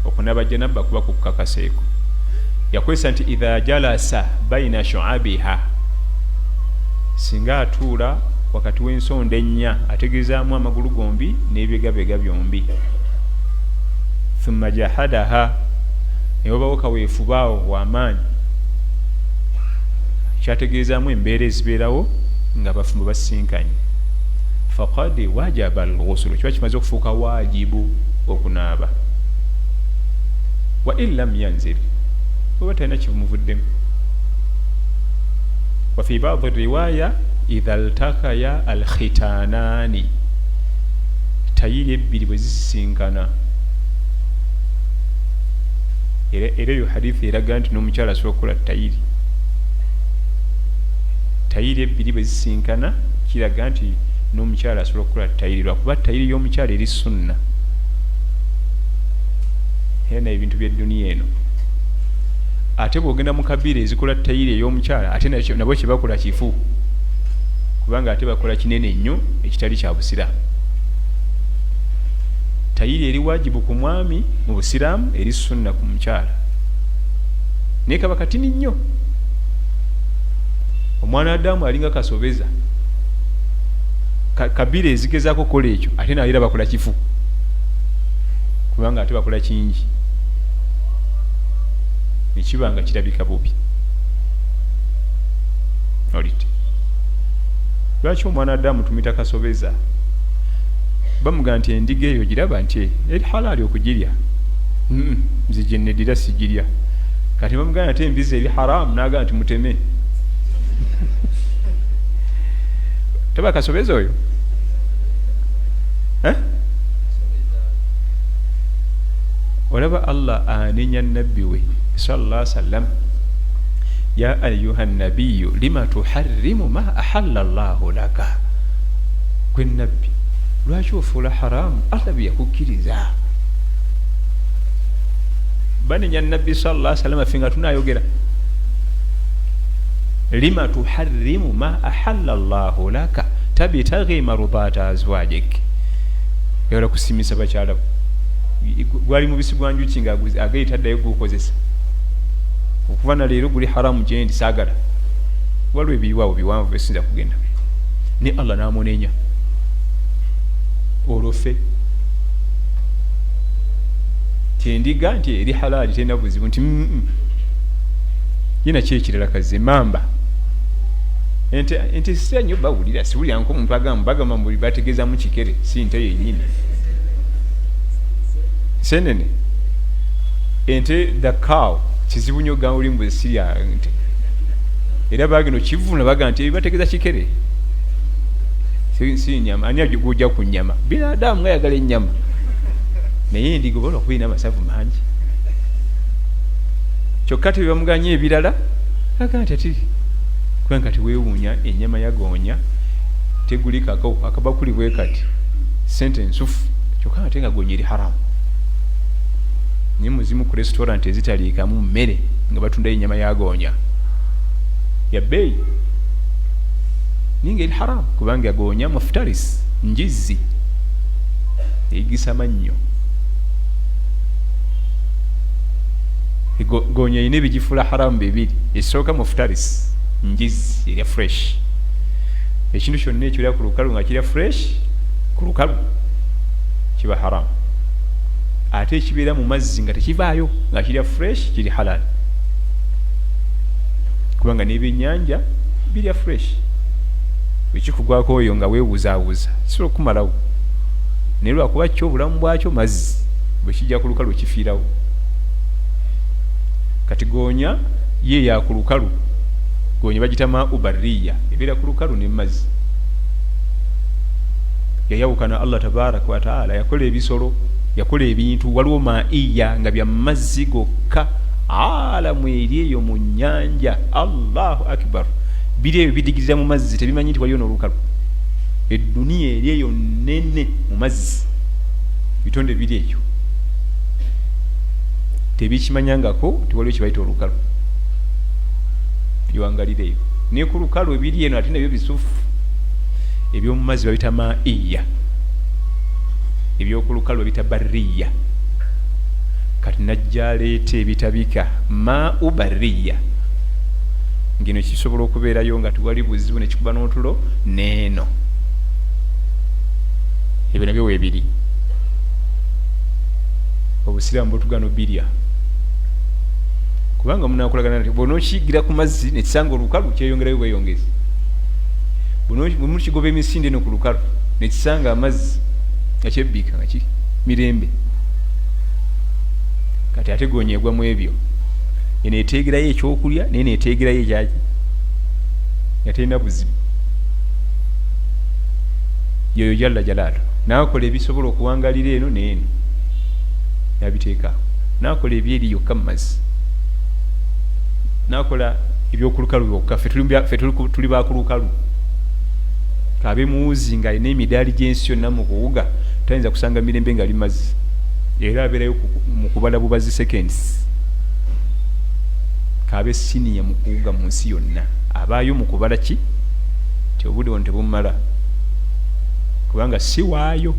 okunaaba janaba kuba kukukakaseeko. Yakozesa nti idha jalasa baina shuabiha, singa atuula wakati w'ensonda ennya, ategeezaamu amagulu gombi n'ebibegabega byombi. Thumma jahadaha, newabawo kaweefubaawo wamaanyi, kyategeezaamu embeera ezibeerawo nga abafumbo basisinkanye, faqad wajaba alghusulu, kiba kimaze okufuuka wajibu okunaaba. Wa in lam yanzil, oba talina kimuvuddemu. Wa fi badi riwaya idha ltakaya alkhitanani, tayiri ebbiri bwe zisisinkana. Era eyo hadithi eraga nti n'omukyala asobola okukola tayiri. Tayiri ebbiri bwe zisisinkana kiraga nti n'omukyala asobola okukola tayiri, lwakuba tayiri y'omukyala eri sunna. Era naye ebintu by'edduniya eno, ate bw'ogenda mu kabiira ezikola tayiri ey'omukyala, ate nabo kyebakola kifu, kubanga ate bakola kinene nnyo ekitali kya busiraamu. Tayiri eri wajibu ku mwami mu busiraamu, eri sunna ku mukyala, naye kaba katini nnyo. Omwana Adamu alinga kasobeza. Kabiira ezigezaako okukola ekyo, ate naye era bakola kifu, kubanga ate bakola kingi nekiba nga kirabika bubi. Olite lwaki omwana Adamu tumuyita kasobeza? Bamugaa nti endiga eyo giraba nti eri halaali okugirya, nze gyenedira sigirya. Kati bamugamba nti embizi eri haramu, nagaa nti muteme. Taba kasobeza oyo, eh? Olaba Allah anenya nabbi we sallallahu sallam, ya ayuha nabiyu lima tuharrimu ma ahalla llahu laka, gwe nabbi lwaki ofuula haramu Allah bye yakukkiriza? Banenya nabbi sallallahu sallam, ffe nga tunayogera lima tuharrimu ma ahalla llahu laka tabitaghi marudata azwajik, yagala kusimisa bakyala. Gwali mubisi gwa njuki nga agayita addayo gukozesa, okuva na leero guli haramu gyendi, saagala. Waliwo ebiriwo biwanvu esinza kugenda ne Allah n'amunenya. Olwo ffe tyendiga nti eri halaali, terina buzibu, nti ye nakyo ekirala kaze mamba ente sira nnyo bawulira, siwulira nko omuntu agamba bagamba mbu bategeezamu kikere, si nte yennyini senene. Ente, the cow, kizibu nnyo gamba oli mbu sirya nte, era bagenda okivuna baga nti bategeeza kikere, si nyama. Ani gujja ku nyama? Binadamu nga yagala ennyama, naye endiga oba lwakuba erina amasavu mangi. Kyokka tebamuganye ebirala, aga nti ati kubanga kati weewuunya ennyama yagoonya tegulikako akabakuli bwe kati, sente nsufu, kyokka ate nga gonya eri haramu. Naye muzimu ku restaurant ezitaliikamu mmere nga batundayo ennyama yagoonya ya bbeeyi, naye nga eri haramu, kubanga goonya muftaris, njizi eyigisa mannyo. Goonya erina ebigifuula haramu bibiri. Ekisooka muftaris, njizi erya fresh. Ekintu kyonna ekirya ku lukalu nga kirya fresh ku lukalu kiba haramu, ate ekibeera mu mazzi nga tekivaayo nga kirya fresh kiri halal, kubanga n'ebyenyanja birya fresh. Ekikugwako oyo nga weewuzaawuza kisobola okukumalawo, naye lwakuba kyo obulamu bwakyo mazzi, bwe kijja ku lukalu kifiirawo. Kati goonya ye yakulukalu, goonya bagita ma'u barriya, ebeera ku lukalu ne mazzi. Yayawukana Allah tabaraka wa taala, yakola ebisolo, yakola ebintu. Waliwo ma'iya nga bya mazzi gokka, alamu eri eyo mu nnyanja. Allahu akbar, biri ebyo bidigirira mu mazzi, tebimanyi nti waliyo n'olukalu. Edduniya eri eyo nene mu mazzi, bitonde biri eyo tebikimanyangako tiwaliwo kibayita olukalu, biwangalira eyo. Naye ku lukalu ebiri eno ate nabyo bisufu. Ebyomu mazzi babita ma'iya, ebyokulukalu babita barriya. Kati najja aleeta ebitabika ma'u barriya, ngeno kisobola okubeerayo nga tewali buzibu, nekikuba n'otulo neeno. Ebyo nabyo weebiri. Obusiraamu butugana obirya, kubanga munakolagana nti bw'onookiyigira ku mazzi nekisanga olukalu kyeyongerayo bweyongezi. Bwemukigoba emisinde eno ku lukalu nekisanga amazzi nga kyebbika nga ki mirembe. Kati ate goonyegwa mu ebyo, eno eteegerayo ekyokulya naye neeteegerayo ekyaki nga terina buzibu. Yoyo jalla jalaalu n'akola ebisobola okuwangalira eno n'eno n'abiteeka, n'akola ebyeri yokka mu mazzi, n'akola ebyokulukalu byokka. Ffe tuli bakulukalu. Kabe muwuzi ng'alina emidaali gy'ensi yonna mu kuwuga, tayinza kusanga mirembe ng'ali mazzi, era abeerayo mu kubala bubazi seconds. Kabe siniya mu kuwuga mu nsi yonna, abaayo mu kubala ki ti obudde wano tebumala, kubanga si waayo.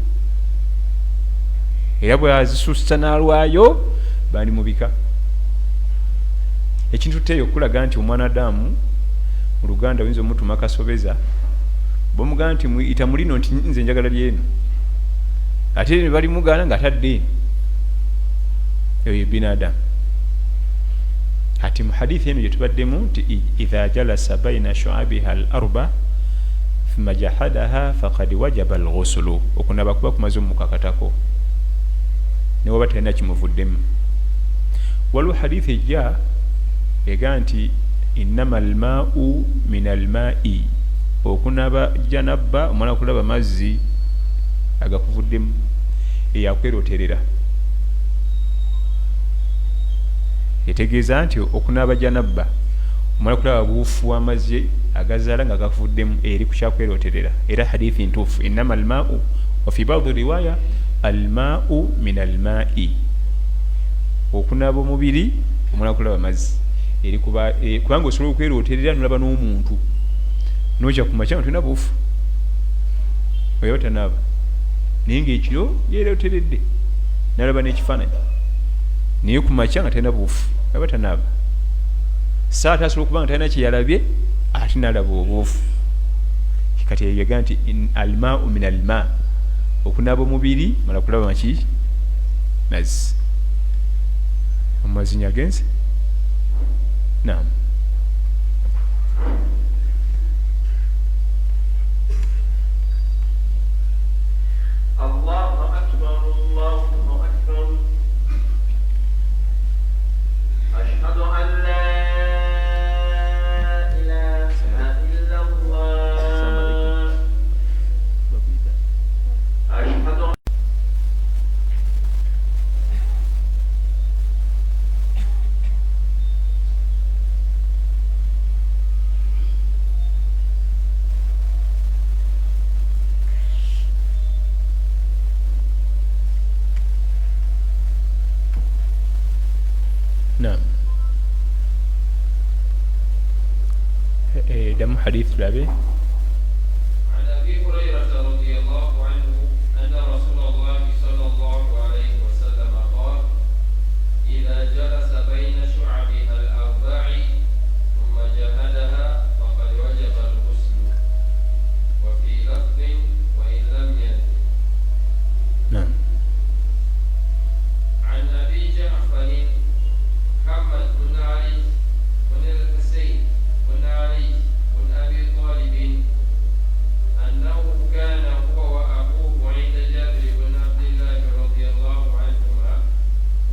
Era bw'azisussa n'alwayo bandi mubika. Ekintu teeyo okulaga nti omwana Adamu mu Luganda oyinza omutuma kasobeza, bw'omugamba nti muyita mulino nti nze njagala lyeno, ate ne balimugaana ng'atadde eno. Eyo ye binadamu. Ati mu hadithi eno gye tubaddemu nti idha jalasa baina shu'abiha al arba thumma jahadaha faqad wajaba al ghuslu, okunaba kuba kumaze omukakatako ne waba talina kimuvuddemu. Waliwo hadithi ejja ega nti innama alma'u min alma'i, okunaba janabba omala kulaba mazzi agakuvuddemu, eyakweroterera. Etegeeza nti okunaaba janabba omala kulaba buufu w'amazzi agazaala nga gakuvuddemu, eri ku kyakweroterera. Era hadithi ntuufu, innama alma'u wa fi ba'di riwaya alma'u min alma'i, okunaaba omubiri omala kulaba mazzi eri kuba kubanga osobola okweroterera nolaba n'omuntu nokya ku makya nga tolina buufu, oyo tanaaba, naye ng'ekiro yeeroteredde nalaba n'ekifaananyi, naye ku makya nga talina buufu, aba tanaaba. Saa ate asobola okuba nga talina kyeyalabye ate nalaba obuufu. Kati eyo yaga nti alma'u min alma, okunaaba omubiri mala kulaba maki mazzi. Omumazinyi agenze. Naam.
Allahu akbar, Allahu akbar. Ashhadu an la ilaha illa Allah. Ashhadu.
Naam. Damu hadith tulabe.
عن أبي هريرة رضي الله عنه أن رسول الله صلى الله عليه وسلم قال: إذا جلس بين شعبها الأربع ثم جهدها فقد وجب الغسل. وفي لفظ: وإن لم ينزل.
Naam.
عن أبي جعفر محمد بن علي بن الحسين بن علي بن أبي طالب أنه كان هو وأبوه عند جابر بن عبد الله رضي الله عنهما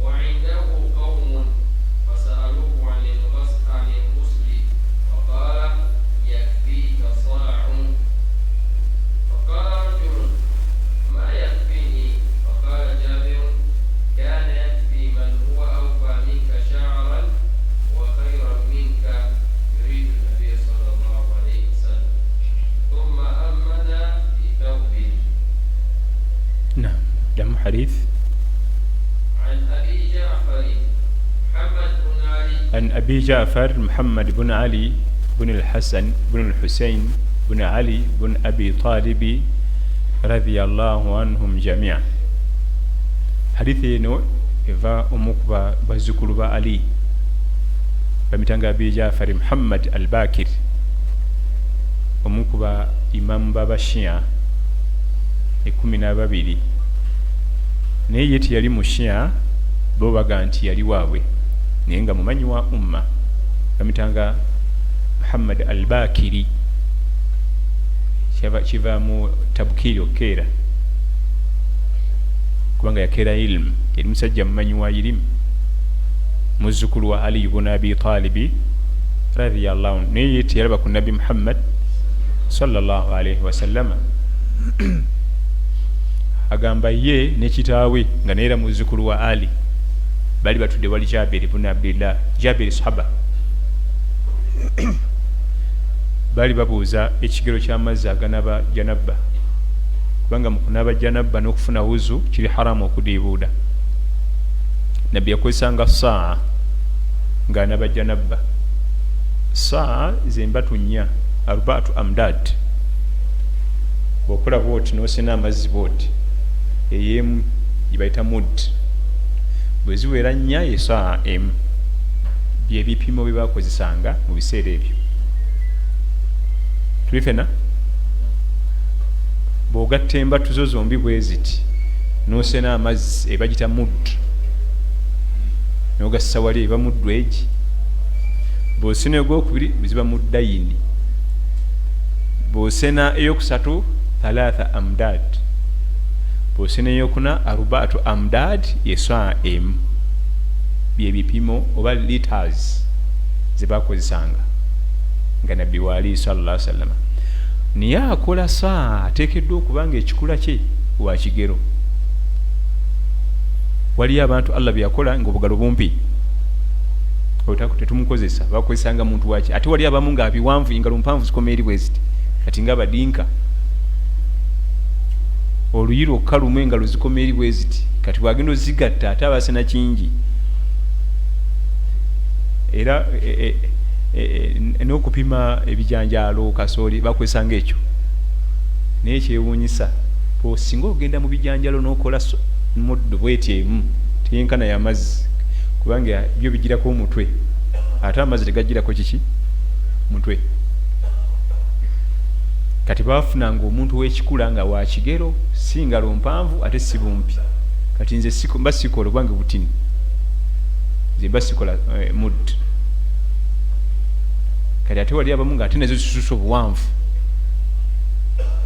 وعنده قوم.
Hadith. An Abi Jafar Muhammad bun Ali bun Alhasan bun Alhusain bun Ali bun Abi Talibi radiyallahu anhum jamia. Hadithi eno eva omu ku bazzukulu ba Ali, bamitanga Abi Jafari Muhammad al-Bakir, omu ku ba imamu b'Abashia 12. Naye ye teyali mu Shia, bo baga nti yali waabwe, naye nga mumanyi wa umma. Bamitanga Muhammad al-Bakiri, kiva mu tabukiri okukeera, kubanga yakeera ilimu, yali musajja mumanyi wa ilimu, muzzukulu wa Ali ibn Abi Talibi radiyallahu anhu. Naye ye teyalaba ku Nabbi Muhammad sallallahu alaihi wasallama. Agamba ye ne kitaawe nga naye era muzzukulu wa Ali bali batudde wali Jabir ibn Abdillah, Jabir sahaba, bali babuuza ekigero ky'amazzi aganaba janabba, kubanga mu kunaaba janabba n'okufuna wuzu kiri haramu okudiibuuda. Nabbi yakozesanga saa ng'anaaba janabba. Saa zembatu 4, arbaatu amdad. Bw'okola bwoti n'osena amazzi bwoti, ey'emu gye bayita mud, bwe ziwera 4 ye saa emu. Byebipimo bye bakozesanga mu biseera ebyo. Tuli fena? Bw'ogatta embatu zo zombi bwe ziti n'osena amazzi ebagita mud, n'ogassa wali eba muddu egi. Bw'osena ogwokubiri ziba muddayini, bw'osena eyokusatu thalatha amdad, bw'osena eyokuna arbaatu amdad, ye saa emu. Byebipimo oba liters ze bakozesanga nga Nabbi waali sallallahu alaihi wasallam. Naye akola saa ateekeddwa okuba nga ekikula kye wa kigero. Waliyo abantu Allah bye yakola nga obugalo bumpi, tetumukozesa, bakozesanga muntu waki. Ate wali abamu nga biwanvu, engalo mpanvu zikoma eri bwe ziti, kati nga abadinka oluyi lwokka lumu engalo zikoma eri bwe ziti, kati bwagenda ozigatta ate abasena kingi. Era n'okupima ebijanjaalo kasooli bakozesanga ekyo. Naye kyewuunyisa, singa ogenda mu bijanjaalo n'okola muddu bweti emu teyenkana y'amazzi, kubanga byo bigirako omutwe, ate amazzi tegagirako kiki mutwe. Kati bafunanga omuntu w'ekikula nga wa kigero, si ngalo mpanvu ate si bumpi. Kati nze mba sikola obwange butini, nze mba sikola muddu. Kati ate wali abamu nga ate nazo zisusa obuwanvu,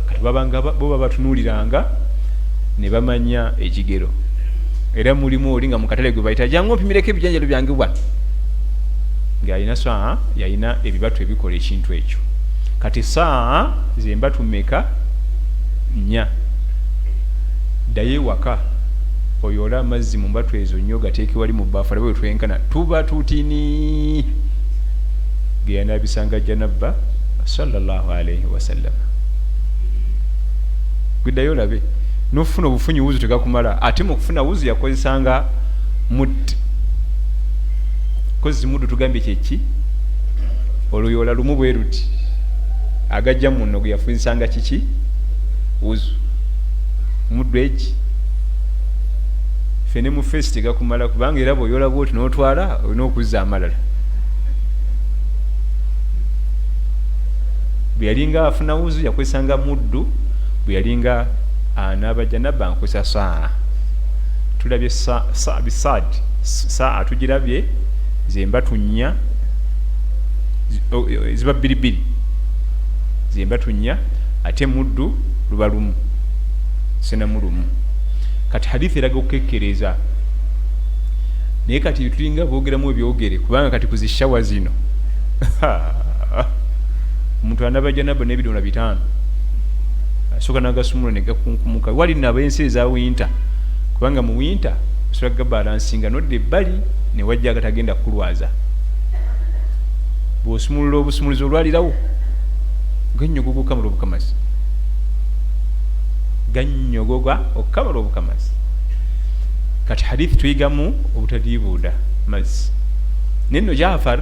kati babanga bo babatunuuliranga ne bamanya ekigero. Era mulimu oli nga mu katale gwe bayita jangu ompimireko ebijanjalo byange wano, ng'alina saa yalina ebibatu ebikola ekintu ekyo. Kati saa zembatu mmeka? 4. Ddayo ewaka oyoole amazzi mu mbatu ezo nnyo gateeke wali mu bbaafu, alabe bwe twenkana, tuba tutini. Ge yanaabisanga janabba sallallahu alaihi wasallam. Guddayo olabe n'ofuna obufunyi wuzu tegakumala. Ate mu kufuna wuzu yakozesanga mud, kozi muddu tugambye kyeki, oluyoola lumu bwe luti, agajja muno gwe yafunzisanga kiki wuzu muddu egi. Ffe ne mu feesi tegakumala, kubanga era bw'oyoola bwoti n'otwala olina okuzza amalala. Bwe yalinga afuna wuzu yakozesanga muddu, bwe yalinga anaaba janaba nkozesa saa. Tulabye bisaad saa tugirabye zembatu 4, ziba 2 2, zembatu 4, ate muddu luba lumu, senamu lumu. Kati hadithi eraga okukekkereza, naye kati tulinga boogeramu ebyogere, kubanga kati kuzishawa zino omuntu anaaba janaba n'ebidomola 5 asooka n'agasumula ne gakunkumuka. Wali nno ab'ensi eza winta, kubanga mu winta osobola gabalansinga nodda ebbali ne wajja agatagenda kukulwaza. Bw'osumulula obusumulizo olwalirawo gannyogoga okukamala obukamazi, gannyogoga okukamala obukamazi. Kati hadithi tuyigamu obutadiibuuda mazzi. Naye nno Jafar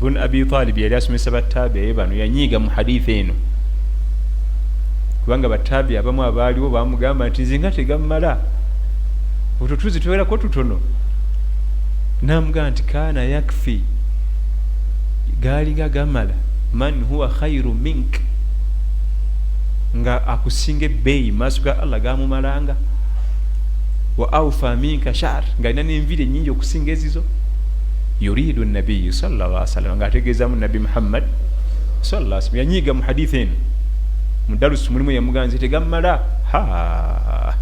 bun Abi Talib yali asomesa battabi bano, yanyiiga mu hadithi eno, kubanga battabi abamu abaaliwo bamugamba nti nze nga tegammala, otwo tuzi tuwerako tutono. Namugamba nti kaana yakfi, gaalinga gamala, man huwa khairu mink, nga akusinga ebbeeyi maaso ga Allah gamumalanga, wa awfa minka sha'r, nga alina n'enviiri ennyingi okusinga ezizo. Yuridu nabiyu sallallahu alaihi wasallam, nga ategeezamu Nabbi Muhammad sallallahu alaihi wasallam. Yanyiiga mu hadithi eno, mu darusu mulimu yamugamba nze tegammala. Ha,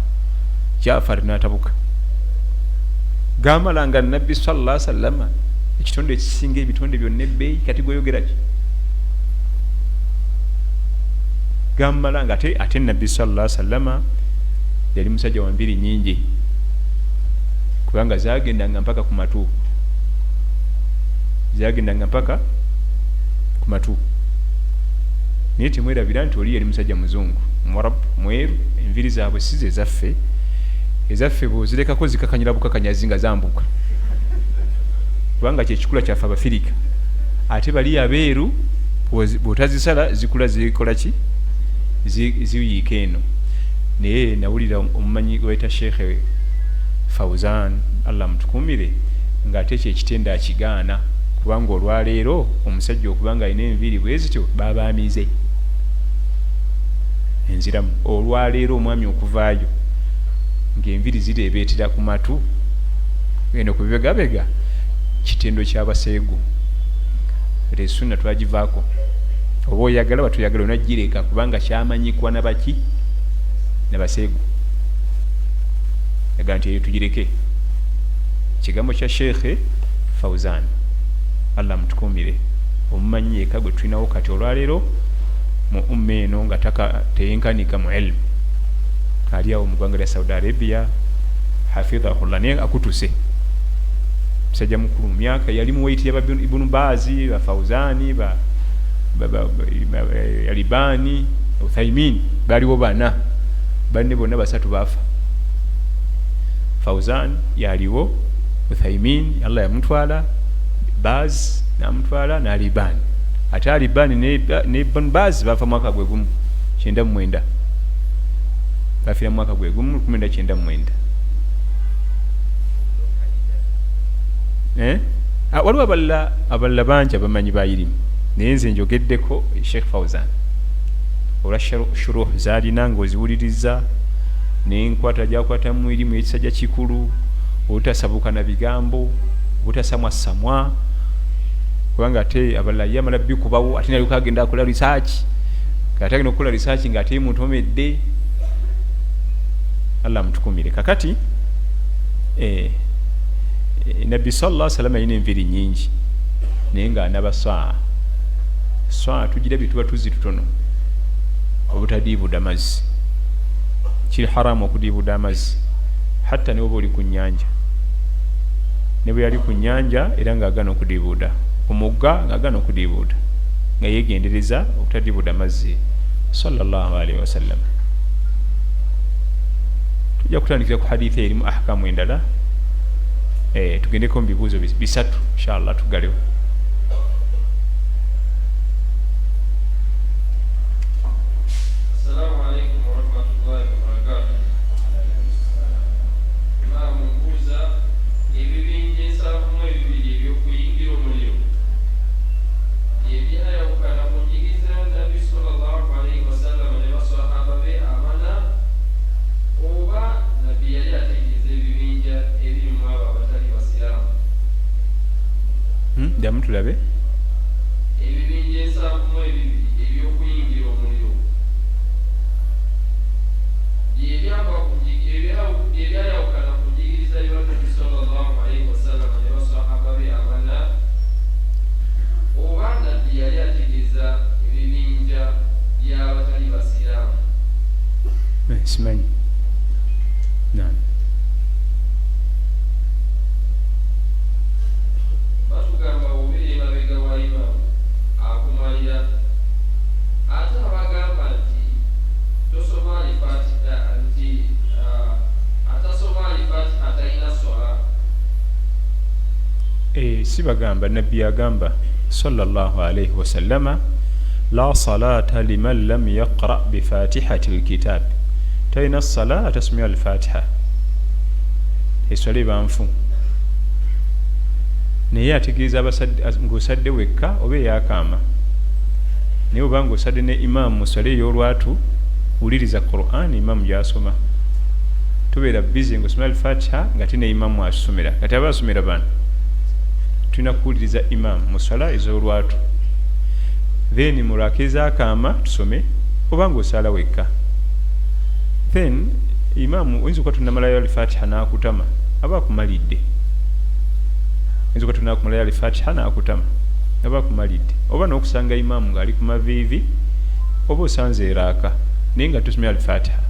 Jafar n'atabuka, gamala nga Nabbi sallallahu alaihi wasallam ekitonde ekisinga ebitonde byonna ebbeeyi, kati gweyogera ki? Gamala nga ate Nabbi sallallahu alaihi wasallam yali musajja wa nviiri nyingi, kubanga zagendanga mpaka ku matu, zagendanga mpaka ku matu. Naye temwerabira nti oli yali musajja muzungu, Muwarabu, mweru, enviiri zaabwe si ze zaffe. Ezaffe bw'ozirekako zikakanyira bukakanyazi nga zambuka, kubanga kyekikula kyaffe Abafirika. Ate bali abeeru bw'otazisala zikula zikola ki? Ziyiika eno. Naye nawulira omumanyi gwayita Sheikh Fauzan, Allah mutukumire, ng'ate ekyo ekitendo akigaana, kubanga olwaleero omusajja okuba nga alina enviiri bwe zityo babaamize. Enziramu, olwaleero omwami okuvaayo ng'enviiri zireebeetera ku matu eno ku bibegabega, kitendo ky'abaseegu. Era esunna twagivaako, oba oyagala batuyagala onagireka, kubanga kyamanyikwa nabaki? Nabaseegu. Yaga nti eyo tugireke. Kigambo kya Sheikh Fauzan, Allah mutukumire, omumanyi yekka gwe tulinawo kati olwaleero mu umma eno nga taka teyenkanika mu ilmu, ali awo mu ggwanga lya Saudi Arabia, hafidhahullah. Naye akutuse, musajja mukulu mu myaka, yali muwaiti yaba Ibunu Bazi, ba Fauzani, ba Alibani, Uthaimin, baliwo bana, banne bonna basatu bafa. Fauzan yaliwo, Uthaimin Allah yamutwala, Baz namutwala, ne Alibani. Ate Alibani ne Ibn Baz bafa mwaka gwe gumu, 99, bafiira mu mwaka gwe gumu, 1999. Eh? Waliwo abalala bangi abamanyi ba irimu, naye nze njogeddeko Sheikh Fauzan olwa shuruh zaalina ng'oziwuliriza n'enkwata gyakwatamu irimu ekisajja kikulu, obutasabuka na bigambo, obutasamwasamwa, kubanga ate abalala ye amala bikubawo, ate nalyoka agenda akola research, ate agenda okukola research nga ate mutomedde. Allah mutukumire. Kakati Nabbi sallallahu alaihi wasallam alina enviiri nyingi, naye nga anaba saa saa tugirabye tuba tuzzi tutono, obutadiibuda mazzi. Kiri haramu okudiibuda amazzi, hatta ne woba oli ku nnyanja. Ne bwe yali ku nnyanja era ng'agaana okudiibuuda, ku mugga ng'agaana okudiibuuda, nga yeegendereza obutadiibuuda mazzi sallallahu alaihi wasallam. Tujja kutandikira ku hadithi erimu ahkamu endala. Tugendeko mu bibuuzo bisatu inshallah tuggalewo.
Assalamu alaikum warahmatullahi wabarakatuh. Imaamu, mbuuza, ebibinja 72 eby'okuyingira omuliro ebyayawukana ku njigiriza ya Nabbi sallallahu alaihi wasallama ne basahaba be abana, oba Nabbi yali ategeeza ebibinja ebiri mu abo abatali basiraamu?
Ddamu tulabe.
Ebibinja 72 eby'okuyingira omuliro bye byayawukana ku njigiriza ya Nabbi sallallahu alaihi wasallama ne basahaba be abana, oba Nabbi yali ategeeza ebibinja by'abatali basiraamu?
Simanyi. Naam.
Batugamba obeera emabega wa imaamu akumalira, ate abagamba nti tosoma alifatiha, nti atasoma alifatiha talina swala.
Si bagamba, Nabbi yagamba sallallahu alaihi wasallama, la salata liman lam yaqra bifatihati lkitab, talina sala atasomye alfatiha, eswala eba nfu. Naye ategeeza ng'osadde wekka oba eyakaama, naye oba ng'osadde ne imaamu mu swala ey'olwatu, wuliriza Quran imaamu gyasoma. Tubeera bizi ng'osoma alfatiha nga te ne imaamu asomera. Kati aba asomera bano, tulina kuwuliriza imaamu mu swala ez'olwatu, then mu raka ezakaama tusome, oba ng'osaala wekka. Then imaamu oyinza okuba tunamalayo alfatiha n'akutama, aba akumalidde. Oyinza okuba tunakumalayo alfatiha n'akutama, aba akumalidde. Oba n'okusanga imaamu ng'ali ku maviivi, oba osanze eraaka naye nga tusomye alfatiha.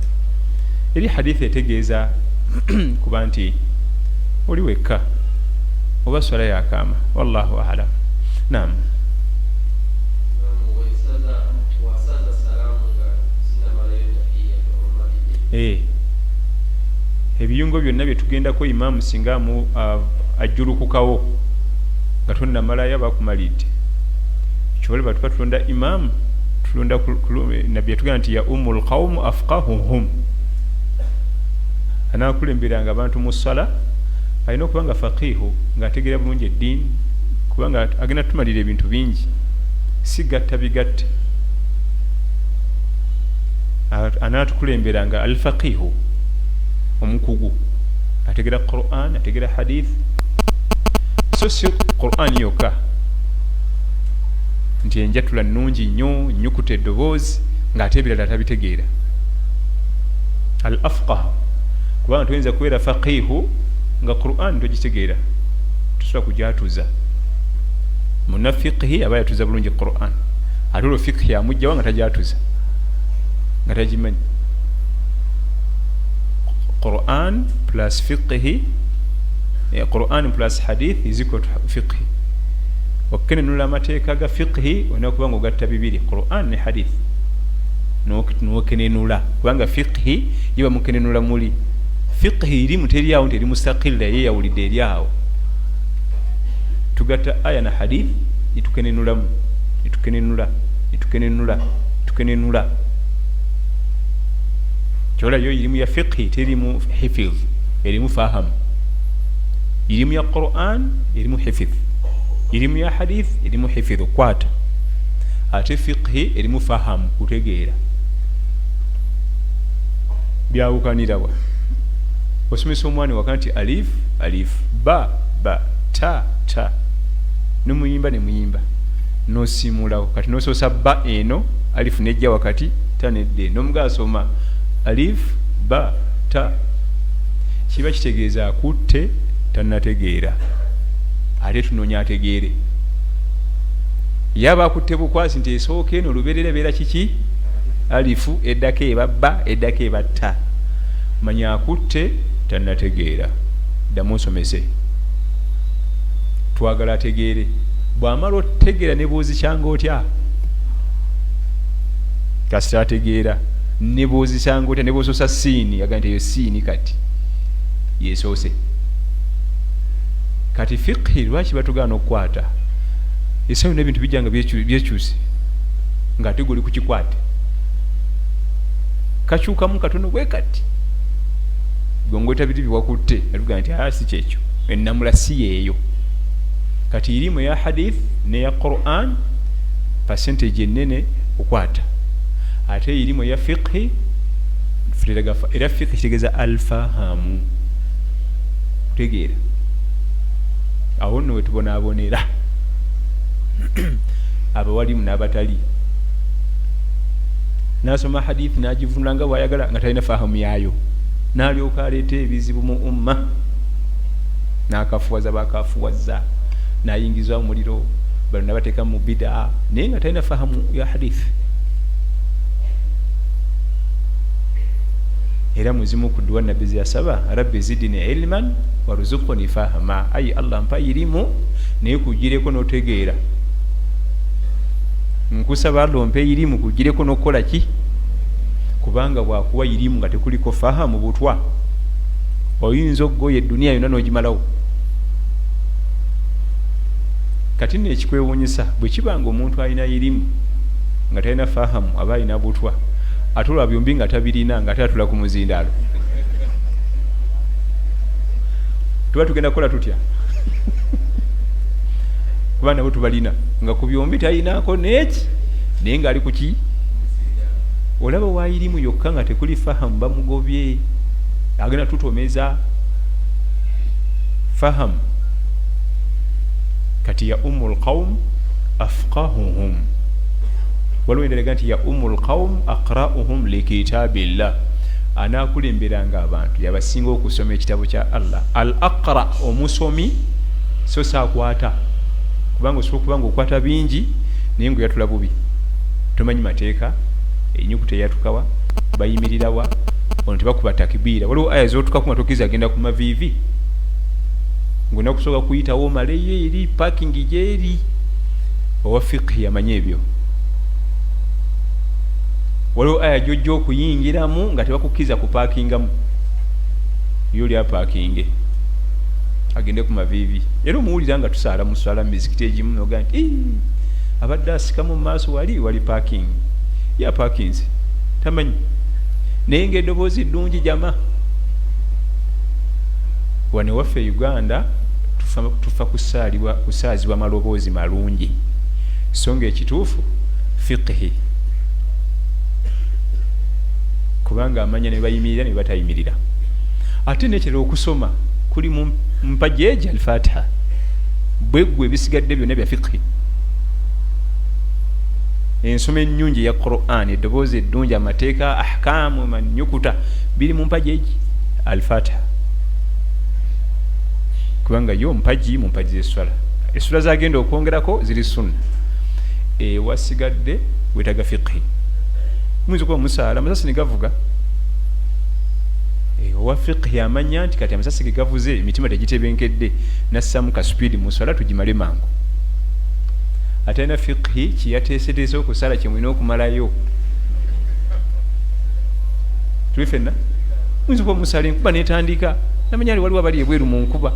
Eri hadithi etegeeza kuba nti oli wekka oba swala yakaama. Wallahu alam. Nam. Ebiyungo byonna byetugendako, imaamu singa ajjulukukawo nga tonnamalayo, abakumalidde. Kyobalaba tuba tulonda imaamu, tulonda. Nabbi yatugamba nti ya umu lqaumu afqahuhum, anaakulemberanga abantu mu ssala alina okuba nga faqihu, ng'ategeera bulungi eddiini, kubanga agenda tumalira ebintu bingi, si gatta bigatte. Anaatukulemberanga alfaqihu, omukugu ategera Quran, ategera hadith, so si Quran yokka nti enjatula nnungi nnyo, nnyukuta eddoboozi, ng'ate ebirala tabitegeera. Al afqah, kubanga toyinza kubeera faqihu nga Quran togitegeera, tosobola kujatuza. Munafiqihi aba yatuza bulungi Quran, ate olwo fiqihi amugjawa nga tajatuza, nga tagimanyi. Quran plus fiqihi, Quran plus hadith is equal to fiqhi. Okukenenula amateeka ga fiqhi olina kuba nga ogatta bibiri, Quran ne hadith, nokenenula, kubanga fiqhi ye bamukenenula muli fiqhi irimu teriawo nti eri mustaqilla, ye yawulidde eri awo. Tugatta aya na hadith netukenenulamu, netukenenula, netukenenula, tukenenula. Kyola yo irimu ya fiqhi terimu hifidh, erimu fahamu. Irimu ya Quran erimu hifidh, irimu ya hadith erimu hifidh, kwata. Ate fiqhi erimu fahamu, kutegeera. Byawukanirawa? Osomesa omwana waka nti alif alif, ba ba, ta ta, nemuyimba nemuyimba, nosimulawo. Kati nosoosa ba eno, alifu nejja wakati, ta nedde, nomuga asoma alif ba ta, kiba kitegeeza akutte tanategeera, ate tunoonya ategeere. Yaba akutte bukwasi nti esooka eno olubeerera beera kiki? Alifu, eddako eba ba, eddako eba ta. Manya akutte tanategeera, ddamu osomese, twagala ategeere. Bwamala otegeera ne bwozikyanga otya, kasita ategeera. Ne bwozikyanga otya, ne bwososa siini, aga nti eyo siini kati yesoose. Kati fiqhi lwaki batugaana okukwata? Esayo n'ebintu bijja nga byekyuse, ng'ate gwe oli kukikwate kakyukamu katono bwe kati, gwe biri biwakutte atugaa nti aa si kyekyo, ennamula si yeeyo. Kati irimu eya hadith neya Quran percentage ennene kukwata, ate irimu eya fiqhi era fiqhi kitegeeza alfahamu, kutegeera. Awo nno wetubonaabonera abawalimu n'abatali. Nasoma hadithi nagivunula nga bwayagala nga talina fahamu yaayo, nalyoka aleeta ebizibu mu umma, nakafuwaza bakafuwaza, nayingiza omuliro bano, nabateeka mu bidaa, naye nga talina fahamu ya hadithi. Era muzimu ku dduwa Nabbi zeyasaba, rabbi zidini ilman waruzukuni fahama, ayi Allah mpa irimu naye kugireko notegeera. Nkusaba Allah ompe irimu kugireko nokukola ki? Kubanga bwakuwa irimu nga tekuliko fahamu, butwa, oyinza okugoya eduniya yonna nogimalawo. Kati nno ekikwewuunyisa bwe kiba nga omuntu alina irimu nga talina fahamu, aba alina butwa, ate olwa byombi nga tabirina, nga ate atula ku muzindaalo, tuba tugenda kukola tutya? Kuba nabo tubalina nga ku byombi talinako neki, naye nga ali kuki? Olaba wairimu yokka nga tekuli fahamu, bamugobye, agenda tutomeza fahamu. Kati ya ummu lqaum afqahuhum, waliwo endalaga nti ya ummu lqaum aqrauhum likitabillah, anaakulemberanga abantu yabasinga okusoma ekitabo kya Allah. Al aqra, omusomi, so saakwata, kubanga osobola okuba nga okwata bingi naye nga oyatula bubi, tomanyi mateeka, enyukuta eyatukawa, bayimirirawa, ono tebakuba takibiira. Waliwo aya zotukaku nga tokkiriza agenda ku maviivi, ng'olina kusooka kuyitawo omaleyo eri parking gyeri. Owa fiqhi yamanyi ebyo. Waliwo aya gyojja okuyingiramu nga tebakukkiriza kupaakingamu, yo oli apaakinge agende ku maviivi. Era omuwulira nga tusaala muswala mu mizikiti egimu noga nti abadde asikamu mu maaso wali wali parking, ye apaakinze tamanyi, naye nga eddoboozi ddungi jama. Wano ewaffe e Uganda tufa kusaazibwa maloboozi malungi, so nga ekituufu fiqhi, kubanga amanya ne bayimirira ne batayimirira. Ate nekirala okusoma kuli mu mpagi egi Alfatiha, bweggwe ebisigadde byonna bya fiqhi. Ensoma ennungi eya Quran, eddoboozi eddungi, amateeka, ahkaamu, manyukuta, biri mu mpagi egi Alfatiha, kubanga yo mpagi mu mpagi z'esswala. Essula zagenda okwongerako ziri sunna, ewasigadde wetaga fiqhi. Muyinza okuba musaala amasasi ne gavuga, owa fiqhi amanya nti kati amasasi ge gavuze emitima tegitebenkedde, nassamu ka supiidi mu swala tugimale mangu. Ate alina fiqhi kyeyateeseteese okusala kyemulina okumalayo, tuli fenna. Muyinza okuba musala enkuba netandika, namanya nti waliwo abali ebweru mu nkuba,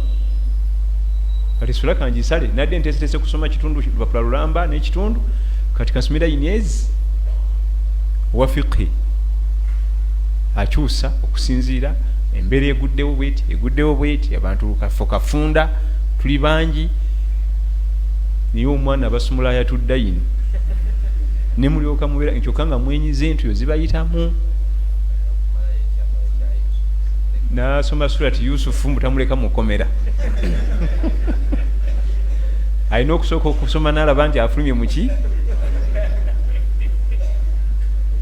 kati sula kangisale, nadde nteeseteese kusoma kitundu lupapula lulamba n'ekitundu, kati kansomera ezi. Owa fiqhi akyusa okusinziira embeera eguddewo bweti, eguddewo bweti, abantu kafo kafunda, tuli bangi, naye omwana abasumula ayatudayini nemulyoka mubeera kyokka nga mwenyize entuyo zibayitamu. Nasoma surati Yusufu mbutamuleka mukomera, alina okusooka okusoma nalaba nti afulumye muki.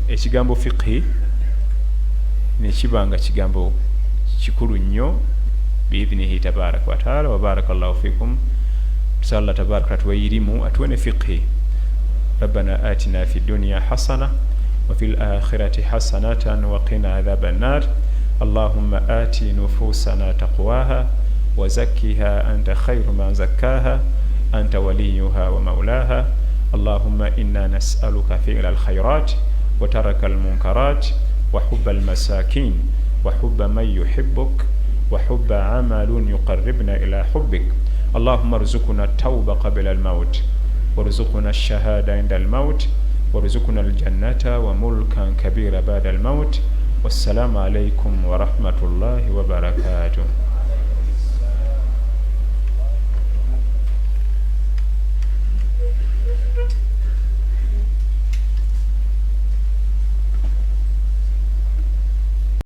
Ekigambo fiqhi nekiba nga kigambo kikulu nnyo biidhinihi tabaraka wataala. Wabaraka llahu fikum. Tusaba Allah tabaraka atuwe irimu, atuwe ne fiqhi. Rabbana atina fi dunya hasana wafi lakhirati hasanatan waqina adhaba nnar. Allahumma ati nufusana taqwaha wazakkiha anta khairu man zakkaha anta waliyuha wa maulaha. Allahumma inna nas'aluka fi'la alkhairat wa taraka almunkarat wa hubba almasakin wa hubba man yuhibbuk wa hubba amalun yuqarribna ila hubbik. Allahumma rzuqna at-tawba qabla al-maut warzuqna ash-shahada inda al-maut warzuqna al-jannata wa mulkan kabira ba'da al-maut. Wassalamu alaykum wa rahmatullahi wa barakatuh.